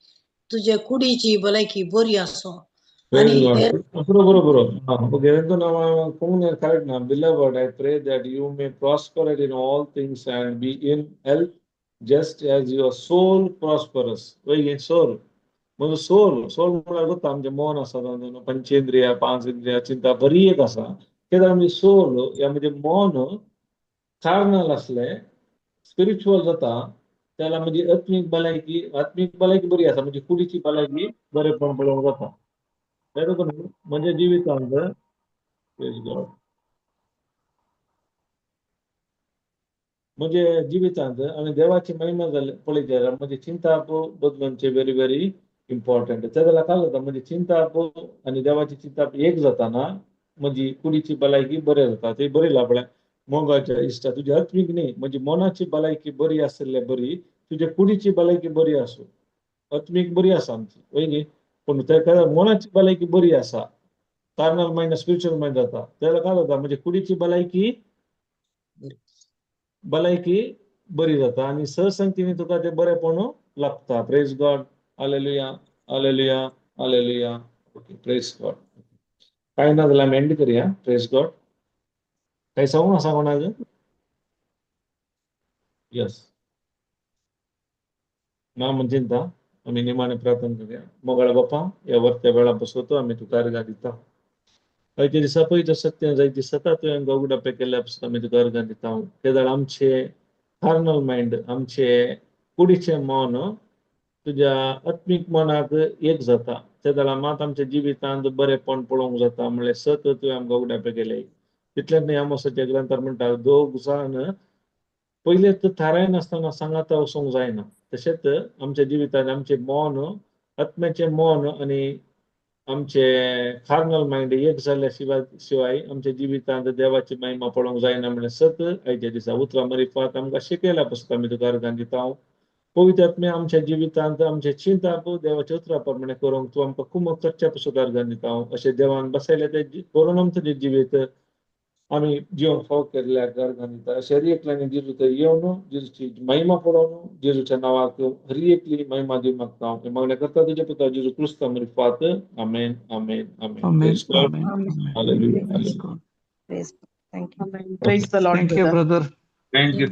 तुजे कुडीची भलायकी बरी आसूं. बरोबर बरोबर. Okay, correct ना. Beloved, I pray that you may prosper in all things and be in health just as your soul prosperous. वय सोल म्हणजे सोल, सोल म्हळ्यार गोता आमचें मन आसा, पंचेंद्रिया पांच इंद्रिया चिंता बरी एक आसा. तेन्ना आमचें सोल या म्हणजे मन कार्नल आसलें स्पिरिच्युअल जाता, त्याला म्हणजे आत्मीक भलायकी, आत्मीक भलायकी बरी आसा, म्हणजे कुडीची भलायकी बरेपण पळोवंक जाता. म्हणजे जिवितांत प्रेज गॉड. म्हणजे जिवितांत आमी देवाची महिमा जाली पळयत जाल्यार म्हणजे चिंताप बदलूनचे व्हेरी व्हेरी इम्पॉर्टंट. ते जाल्यार काय जाता, म्हणजे चिंताप आनी देवाची चिंताप एक जाताना म्हजी कुडीची भलायकी बरें जाता. ती बरी पळय मोगाच्या इश्टा, तुजी आत्मीक न्ही, म्हणजे मनाची भलायकी बरी आशिल्ले बरी तुज्या कुडीची भलायकी बरी आसूं. आत्मीक बरी आसा आमची, वय न्ही, पूण तेका मनाची भलायकी बरी आसा, कार्नल मायंड स्पिरिच्युअल मायंड जाता, तेका काय जाता, म्हणजे कुडीची भलायकी भलायकी बरी जाता आनी सहसंगतीनी तुका तें बरेपण लागता. Praise God, hallelujah, hallelujah, hallelujah. Okay, praise God. कांय ना जाल्यार आमी एंड करया. प्रेज गॉड. काय सांगू आसा कोणाक? यस ना म्हणजे चिंता. आमी निमाणे प्रार्थना करूया. मोगाळ बापा, ह्या वर्त्या वेळा बसवतो आमी तुका अर्घां दिता. जायते दिसा पयतो सत्य जायती सता तुवें उगडापे केल्या पासून आमी तुका अर्घां दिता. तेदळ आमचे कार्नल मायंड, आमचे कुडीचें मन तुज्या आत्मीक मनाक एक जाता, तेदळा मात आमच्या जिवितांत बरेपण पळोवंक जाता म्हणल्यार सत तुवें आमकां उगडापे केले. तितलेंच न्हय, आमोसाच्या ग्रंथार म्हणटा, दोग जाण पयलेच थारायनासतना सांगाता वचूंक जायना. तशेंच आमच्या जिवितांत आमचें मन, आत्म्याचें मन आनी आमचे कार्नल मायंड एक जाल्या शिवाय आमच्या जिवितांत देवाची महिमा पळोवंक जायना म्हणल्यार सत आयच्या दिसा उतरां मारिफात आमकां शिकयल्या पासून आमी तुका अर्गां दिता. पवित्र आत्म्या, आमच्या जिवितांत आमचे चिंताप देवाच्या उतरा प्रमाणे करूंक तूं आमकां कुमक करच्या पासून अर्गां दिता. अशें देवान बसयलें तें करून आमचें जें जिवीत आमी जिवंक फाव केल्ल्या अर्गां दिता. अशें हर एकल्यानी जेजू थंय येवन जेजूची महिमा पळोवन जेजूच्या नांवाक हर एकली महिमा दिवंक मागता हांव. हें मागणें करता तुज्या पुता जेजू क्रिस्ता मारिफात. आमेन, आमेन, आमेन. Amen. Praise God. Amen. Amen. Hallelujah. Praise God. Praise. Thank you. Amen. Praise the Lord, Thank you, brother. brother. Thank you.